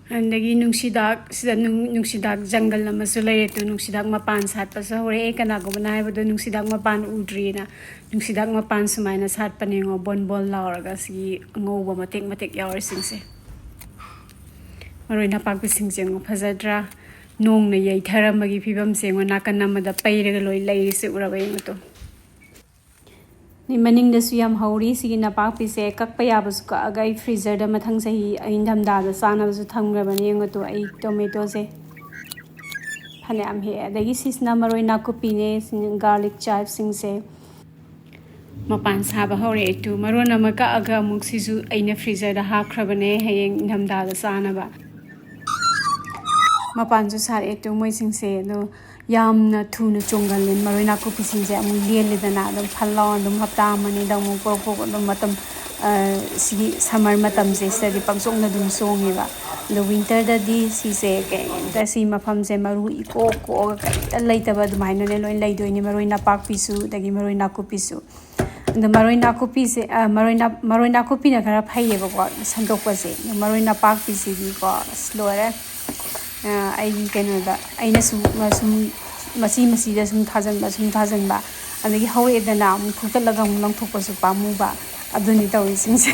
ꯑꯗꯒꯤ ꯅꯨꯡꯁꯤꯗꯥꯛ, ꯁꯤꯗ ꯅꯨꯡ-, ꯅꯨꯡꯁꯤꯗꯥꯛ ꯖꯪꯒꯜ ꯑꯃꯁꯨ ꯂꯩꯔꯦ ꯇꯨ꯫ ꯅꯨꯡꯁꯤꯗꯥꯛ ꯃꯄꯥꯟ ꯁꯥꯠꯄꯁꯨ ꯍꯧꯔꯛꯑꯦ꯫ ꯀꯅꯥꯒꯨꯝꯕꯅ ꯍꯥꯏꯕꯗꯣ ꯅꯨꯡꯁꯤꯗꯥꯛ ꯃꯄꯥꯟ ꯎꯗ꯭ꯔꯤꯅ꯫ ꯅꯨꯡꯁꯤꯗꯥꯛ ꯃꯄꯥꯟ ꯁꯨꯃꯥꯏꯅ ꯁꯥꯠꯄꯅꯦ ꯌꯦꯡꯉꯣ, ꯕꯣꯟ ꯕꯣꯟ ꯂꯥꯎꯔꯒ ꯁꯤꯒꯤ ꯑꯉꯧꯕ ꯃꯇꯦꯛ ꯃꯇꯦꯛ ꯌꯥꯎꯔꯤꯁꯤꯡꯁꯦ꯫ ꯃꯔꯣꯏ ꯅꯄꯥꯛꯄꯤꯁꯤꯡꯁꯦ ꯌꯦꯡꯉꯣ, ꯐꯖꯗ꯭ꯔꯥ? ꯅꯣꯡꯅ ꯌꯩꯊꯔꯝꯕꯒꯤ ꯐꯤꯕꯝꯁꯦ ꯌꯦꯡꯉꯣ, ꯅꯥꯀꯟ ꯑꯃꯗ ꯄꯩꯔꯒ ꯂꯣꯏ ꯂꯩꯔꯤꯁꯦ ꯎꯔꯕ ꯌꯦꯡꯉꯣ ꯇꯨ꯫ ꯃꯅꯤꯡꯗꯁꯨ ꯌꯥꯝ ꯍꯧꯔꯤ꯫ ꯁꯤꯒꯤ ꯅꯄꯥꯛꯄꯤꯁꯦ ꯀꯛꯄ ꯌꯥꯕꯁꯨ ꯀꯛꯑꯒ ꯑꯩ freezerꯗ ꯃꯊꯪ ꯆꯍꯤ ꯏꯪꯊꯝꯊꯥꯗ ꯆꯥꯅꯕꯁꯨ ꯊꯝꯈ꯭ꯔꯕꯅꯤ꯫ ꯌꯦꯡꯉꯣ ꯇꯨ, ꯑꯩ tomatoꯁꯦ ꯐꯅꯌꯥꯝ ꯍꯦꯛꯑꯦ꯫ ꯑꯗꯒꯤ ꯁꯤꯁꯤꯅ ꯃꯔꯣꯏ ꯅꯥꯀꯨꯞꯄꯤꯅꯦ, ꯁꯤꯅ garlic chiveꯁꯤꯡꯁꯦ꯫ ꯃꯄꯥꯟ ꯁꯥꯕ ꯍꯧꯔꯛꯑꯦ ꯇꯨ꯫ ꯃꯔꯣꯟ ꯑꯃ ꯀꯛꯑꯒ ꯑꯃꯨꯛ ꯁꯤꯁꯨ ꯑꯩꯅ freezerꯗ ꯍꯥꯞꯈ꯭ꯔꯕꯅꯦ, ꯍꯌꯦꯡ ꯏꯪꯊꯝꯊꯥꯗ ꯆꯥꯅꯕ꯫ ꯃꯄꯥꯟꯁꯨ ꯁꯥꯔꯛꯑꯦ ꯇꯨ ꯃꯣꯏꯁꯤꯡꯁꯦ꯫ ꯑꯗꯣ ꯌꯥꯝꯅ ꯊꯨꯅ ꯆꯣꯡꯒꯜꯂꯦ꯫ ꯃꯔꯣꯏ ꯅꯥꯀꯨꯞꯄꯤꯁꯤꯡꯁꯦ ꯑꯃꯨꯛ ꯂꯦꯜꯂꯦꯗꯅ, ꯑꯗꯨꯝ ꯐꯠ ꯂꯥꯎꯅ ꯑꯗꯨꯝ ꯍꯞꯇꯥ ꯑꯃꯅꯤꯗ ꯑꯃꯨꯛ ꯄꯣꯔꯣꯛ ꯄꯣꯔꯣꯛ ꯑꯗꯨꯝ ꯃꯇꯝ, ꯑ, ꯁꯤꯒꯤ summer ꯃꯇꯝꯁꯦ ꯁꯤꯗꯗꯤ ꯄꯪꯆꯣꯡꯗ ꯑꯗꯨꯝ ꯆꯣꯡꯉꯦꯕ꯫ ꯑꯗꯣ winterꯗꯗꯤ ꯁꯤꯁꯦ ꯀꯩꯝꯇ, ꯁꯤ ꯃꯐꯝꯁꯦ ꯃꯔꯨ ꯏꯀꯣꯛ ꯀꯣꯛꯑꯒ ꯀꯩꯝꯇ ꯂꯩꯇꯕ ꯑꯗꯨꯃꯥꯏꯅꯅꯦ ꯂꯣꯏ ꯂꯩꯗꯣꯏꯅꯦ, ꯃꯔꯣꯏ ꯅꯄꯥꯛꯄꯤꯁꯨ ꯑꯗꯒꯤ ꯃꯔꯣꯏ ꯅꯥꯀꯨꯞꯄꯤꯁꯨ꯫ ꯑꯗꯣ ꯃꯔꯣꯏ ꯅꯥꯀꯨꯞꯄꯤꯁꯦ, ꯑ, ꯃꯔꯣꯏ ꯅꯥ-, ꯃꯔꯣꯏ ꯅꯥꯀꯨꯞꯄꯤꯅ ꯈꯔ ꯐꯩꯌꯦꯕꯀꯣ ꯁꯟꯗꯣꯛꯄꯁꯦ꯫ ꯑꯗꯣ ꯃꯔꯣꯏ ꯅꯄꯥꯛꯄꯤꯁꯤꯗꯤꯀꯣ, ꯑꯁ, ꯂꯣꯏꯔꯦ꯫ ꯑ, ꯑꯩꯒꯤ ꯀꯩꯅꯣꯗ ꯑꯩꯅ ꯁꯨꯝ, ꯁꯨꯝ ꯃꯆꯤ ꯃꯆꯤꯗ ꯁꯨꯝ ꯊꯥꯖꯟꯕ, ꯁꯨꯝ ꯊꯥꯖꯟꯕ, ꯑꯗꯒꯤ ꯍꯧꯔꯛꯑꯦꯗꯅ ꯑꯃꯨꯛ ꯐꯨꯛꯇꯠꯂꯒ ꯑꯃꯨꯛ ꯂꯪꯊꯣꯛꯄꯁꯨ ꯄꯥꯝꯃꯨꯕ, ꯑꯗꯨꯅꯤ ꯇꯧꯔꯤꯁꯤꯡꯁꯦ꯫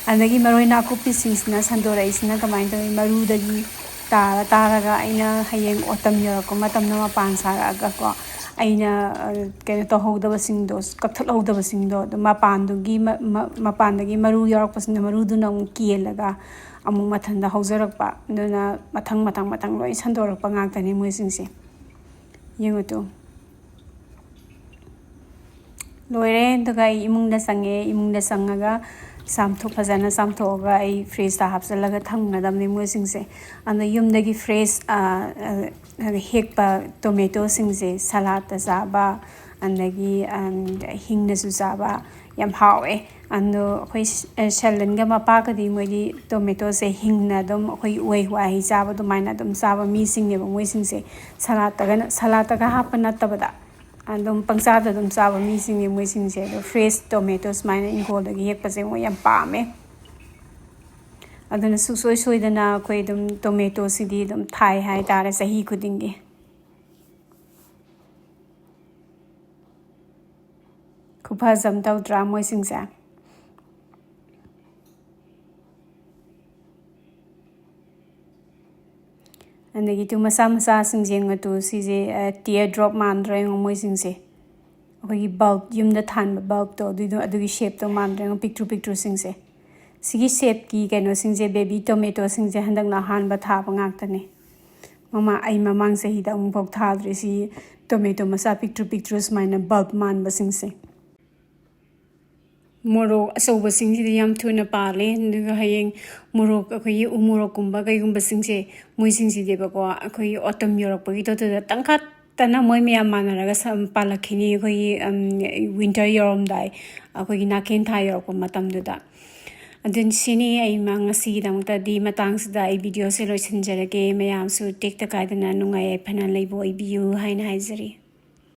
ꯑꯗꯒꯤ ꯃꯔꯣꯏ ꯅꯥꯀꯨꯞꯄꯤꯁꯤꯡꯁꯤꯅ ꯁꯟꯗꯣꯔꯛꯏꯁꯤꯅ ꯀꯃꯥꯏꯅ ꯇꯧꯋꯤ? ꯃꯔꯨꯗꯒꯤ ꯇꯥꯔ ꯇꯥꯔꯒ ꯑꯩꯅ ꯍꯌꯦꯡ autumn ꯌꯧꯔꯛꯄ ꯃꯇꯝꯗ ꯃꯄꯥꯟ ꯁꯥꯔꯛꯑꯒꯀꯣ, ꯑꯩꯅ, ꯑ, ꯀꯩꯅꯣ ꯇꯧꯍꯧꯗꯕꯁꯤꯡꯗꯣ, ꯀꯛꯊꯠꯍꯧꯗꯕꯁꯤꯡꯗꯣ, ꯑꯗꯨ ꯃꯄꯥꯟꯗꯨꯒꯤ ꯃ-, ꯃ-, ꯃꯄꯥꯟꯗꯒꯤ ꯃꯔꯨ ꯌꯥꯎꯔꯛꯄꯁꯤꯡꯗꯣ, ꯃꯔꯨꯗꯨꯅ ꯑꯃꯨꯛ ꯀꯦꯜꯂꯒ ꯑꯃꯨꯛ ꯃꯊꯟꯇ ꯍꯧꯖꯔꯛꯄ꯫ ꯑꯗꯨꯅ ꯃꯊꯪ, ꯃꯊꯪ, ꯃꯊꯪ ꯂꯣꯏ ꯁꯟꯗꯣꯔꯛꯄ ꯉꯥꯛꯇꯅꯤ ꯃꯣꯏꯁꯤꯡꯁꯦ꯫ ꯌꯦꯡꯉꯨ ꯇꯨ꯫ ꯂꯣꯏꯔꯦ꯫ ꯑꯗꯨꯒ ꯑꯩ ꯏꯃꯨꯡꯗ ꯆꯪꯉꯦ꯫ ꯏꯃꯨꯡꯗ ꯆꯪꯉꯒ ꯆꯥꯝꯊꯣꯛ-, ꯐꯖꯅ ꯆꯥꯝꯊꯣꯛꯑꯒ ꯑꯩ fridgeꯇ ꯍꯥꯞꯆꯤꯜꯂꯒ ꯊꯝꯒꯗꯕꯅꯦ ꯃꯣꯏꯁꯤꯡꯁꯦ꯫ ꯑꯗꯣ ꯌꯨꯝꯗꯒꯤ fresh, ꯑ, ꯑ, ꯍꯦꯛꯄ tomatoꯁꯤꯡꯁꯦ saladꯇ ꯆꯥꯕ, ꯑꯗꯒꯤ, ꯑꯝ, ꯍꯤꯡꯅꯁꯨ ꯆꯥꯕ ꯌꯥꯝ ꯍꯥꯎꯋꯦ꯫ ꯑꯗꯣ ꯑꯩꯈꯣꯏ ꯁ-, ꯑ, ꯁꯦꯂꯟꯒ ꯃꯄꯥꯒꯗꯤ ꯃꯣꯏꯗꯤ tomatoꯁꯦ ꯍꯤꯡꯅ ꯑꯗꯨꯝ ꯑꯩꯈꯣꯏ ꯎꯍꯩ ꯋꯥꯍꯩ ꯆꯥꯕ ꯑꯗꯨꯃꯥꯏꯅ ꯑꯗꯨꯝ ꯆꯥꯕ ꯃꯤꯁꯤꯡꯅꯦꯕ ꯃꯣꯏꯁꯤꯡꯁꯦ꯫ Saladꯇꯒꯅ, saladꯇꯒ ꯍꯥꯞꯄ ꯅꯠꯇꯕꯗ꯫ ꯑꯗꯨꯝ ꯄꯪꯆꯥꯗ ꯑꯗꯨꯝ ꯆꯥꯕ ꯃꯤꯁꯤꯡꯅꯦ ꯃꯣꯏꯁꯤꯡꯁꯦ꯫ ꯑꯗꯣ fresh tomato ꯁꯨꯃꯥꯏꯅ ꯏꯪꯈꯣꯜꯗꯒꯤ ꯍꯦꯛꯄꯁꯦ ꯃꯣꯏ ꯌꯥꯝ ꯄꯥꯝꯃꯦ꯫ ꯑꯗꯨꯅ ꯁꯨꯡꯁꯣꯏ ꯁꯣꯏꯗꯅ ꯑꯩꯈꯣꯏ ꯑꯗꯨꯝ tomatoꯁꯤꯗꯤ ꯑꯗꯨꯝ ꯊꯥꯏ ꯍꯥꯏꯇꯥꯔꯦ ꯆꯍꯤ ꯈꯨꯗꯤꯡꯒꯤ꯫ ꯈꯨꯐꯖ ꯑꯃ ꯇꯧꯗ꯭ꯔꯥ ꯃꯣꯏꯁꯤꯡꯁꯦ? ꯑꯗꯒꯤ ꯇꯨ ꯃꯆꯥ ꯃꯆꯥꯁꯤꯡꯁꯦ ꯌꯦꯡꯉꯣ ꯇꯨ, ꯁꯤꯁꯦ, ꯑ, teardrop ꯃꯥꯟꯗ꯭ꯔꯣ? ꯌꯦꯡꯉꯣ ꯃꯣꯏꯁꯤꯡꯁꯦ꯫ ꯑꯩꯈꯣꯏꯒꯤ bulb, ꯌꯨꯝꯗ ꯊꯥꯟꯕ bulbꯇꯣ, ꯑꯗꯨꯏꯗꯣ, ꯑꯗꯨꯒꯤ shapeꯇꯣ ꯃꯥꯟꯗ꯭ꯔꯣ? ꯌꯦꯡꯉꯣ, ꯄꯤꯛꯇ꯭ꯔꯨ ꯄꯤꯛꯇ꯭ꯔꯨꯁꯤꯡꯁꯦ꯫ ꯁꯤꯒꯤ shapeꯀꯤ ꯀꯩꯅꯣꯁꯤꯡꯁꯦ, baby tomatoꯁꯤꯡꯁꯦ ꯍꯟꯗꯛꯅ ꯑꯍꯥꯟꯕ ꯊꯥꯕ ꯉꯥꯛꯇꯅꯦ꯫ ꯃꯃꯥ-, ꯑꯩ ꯃꯃꯥꯡ ꯆꯍꯤꯗ ꯑꯃꯨꯛꯐꯥꯎ ꯊꯥꯗ꯭ꯔꯤ ꯁꯤ tomato ꯃꯆꯥ ꯄꯤꯛꯇ꯭ꯔꯨ ꯄꯤꯛꯇ꯭ꯔꯨ ꯁꯨꯃꯥꯏꯅ bulb ꯃꯥꯟꯕꯁꯤꯡꯁꯦ꯫ ꯃꯣꯔꯣꯛ ꯑꯆꯧꯕꯁꯤꯡꯁꯤꯗꯤ ꯌꯥꯝ ꯊꯨꯅ ꯄꯥꯜꯂꯦ꯫ ꯑꯗꯨꯒ ꯍꯌꯦꯡ ꯃꯣꯔꯣꯛ, ꯑꯩꯈꯣꯏꯒꯤ ꯎ ꯃꯣꯔꯣꯛꯀꯨꯝꯕ ꯀꯩꯒꯨꯝꯕꯁꯤꯡꯁꯦ, ꯃꯣꯏꯁꯤꯡꯁꯤꯗꯤꯕꯀꯣ, ꯑꯩꯈꯣꯏꯒꯤ autumn ꯌꯧꯔꯛꯄꯒꯤꯗꯣ ꯑꯗꯨꯗ ꯇꯪꯈꯠꯇꯅ ꯃꯣꯏ ꯃꯌꯥꯝ ꯃꯥꯟꯅꯔꯒ ꯁ-, ꯄꯥꯜꯂꯛꯈꯤꯅꯤ꯫ ꯑꯩꯈꯣꯏꯒꯤ, ꯎꯝ, winter ꯌꯧꯔꯝꯗꯥꯏ, ꯑꯩꯈꯣꯏꯒꯤ ꯅꯥꯀꯦꯟ ꯊꯥ ꯌꯧꯔꯛꯄ ꯃꯇꯝꯗꯨꯗ꯫ ꯑꯗꯨꯅ ꯁꯤꯅꯤ ꯑꯩ ꯃ-, ꯉꯁꯤꯒꯤꯗꯃꯛꯇꯗꯤ ꯃꯇꯥꯡꯁꯤꯗ ꯑꯩ videoꯁꯦ ꯂꯣꯏꯁꯤꯟꯖꯔꯒꯦ꯫ ꯃꯌꯥꯝꯁꯨ ꯇꯦꯛꯇ ꯀꯥꯏꯗꯅ ꯅꯨꯡꯉꯥꯏ ꯌꯥꯏꯐꯅ ꯂꯩꯕ ꯑꯣꯏꯕꯤꯌꯨ ꯍꯥꯏꯅ ꯍꯥꯏꯖꯔꯤ꯫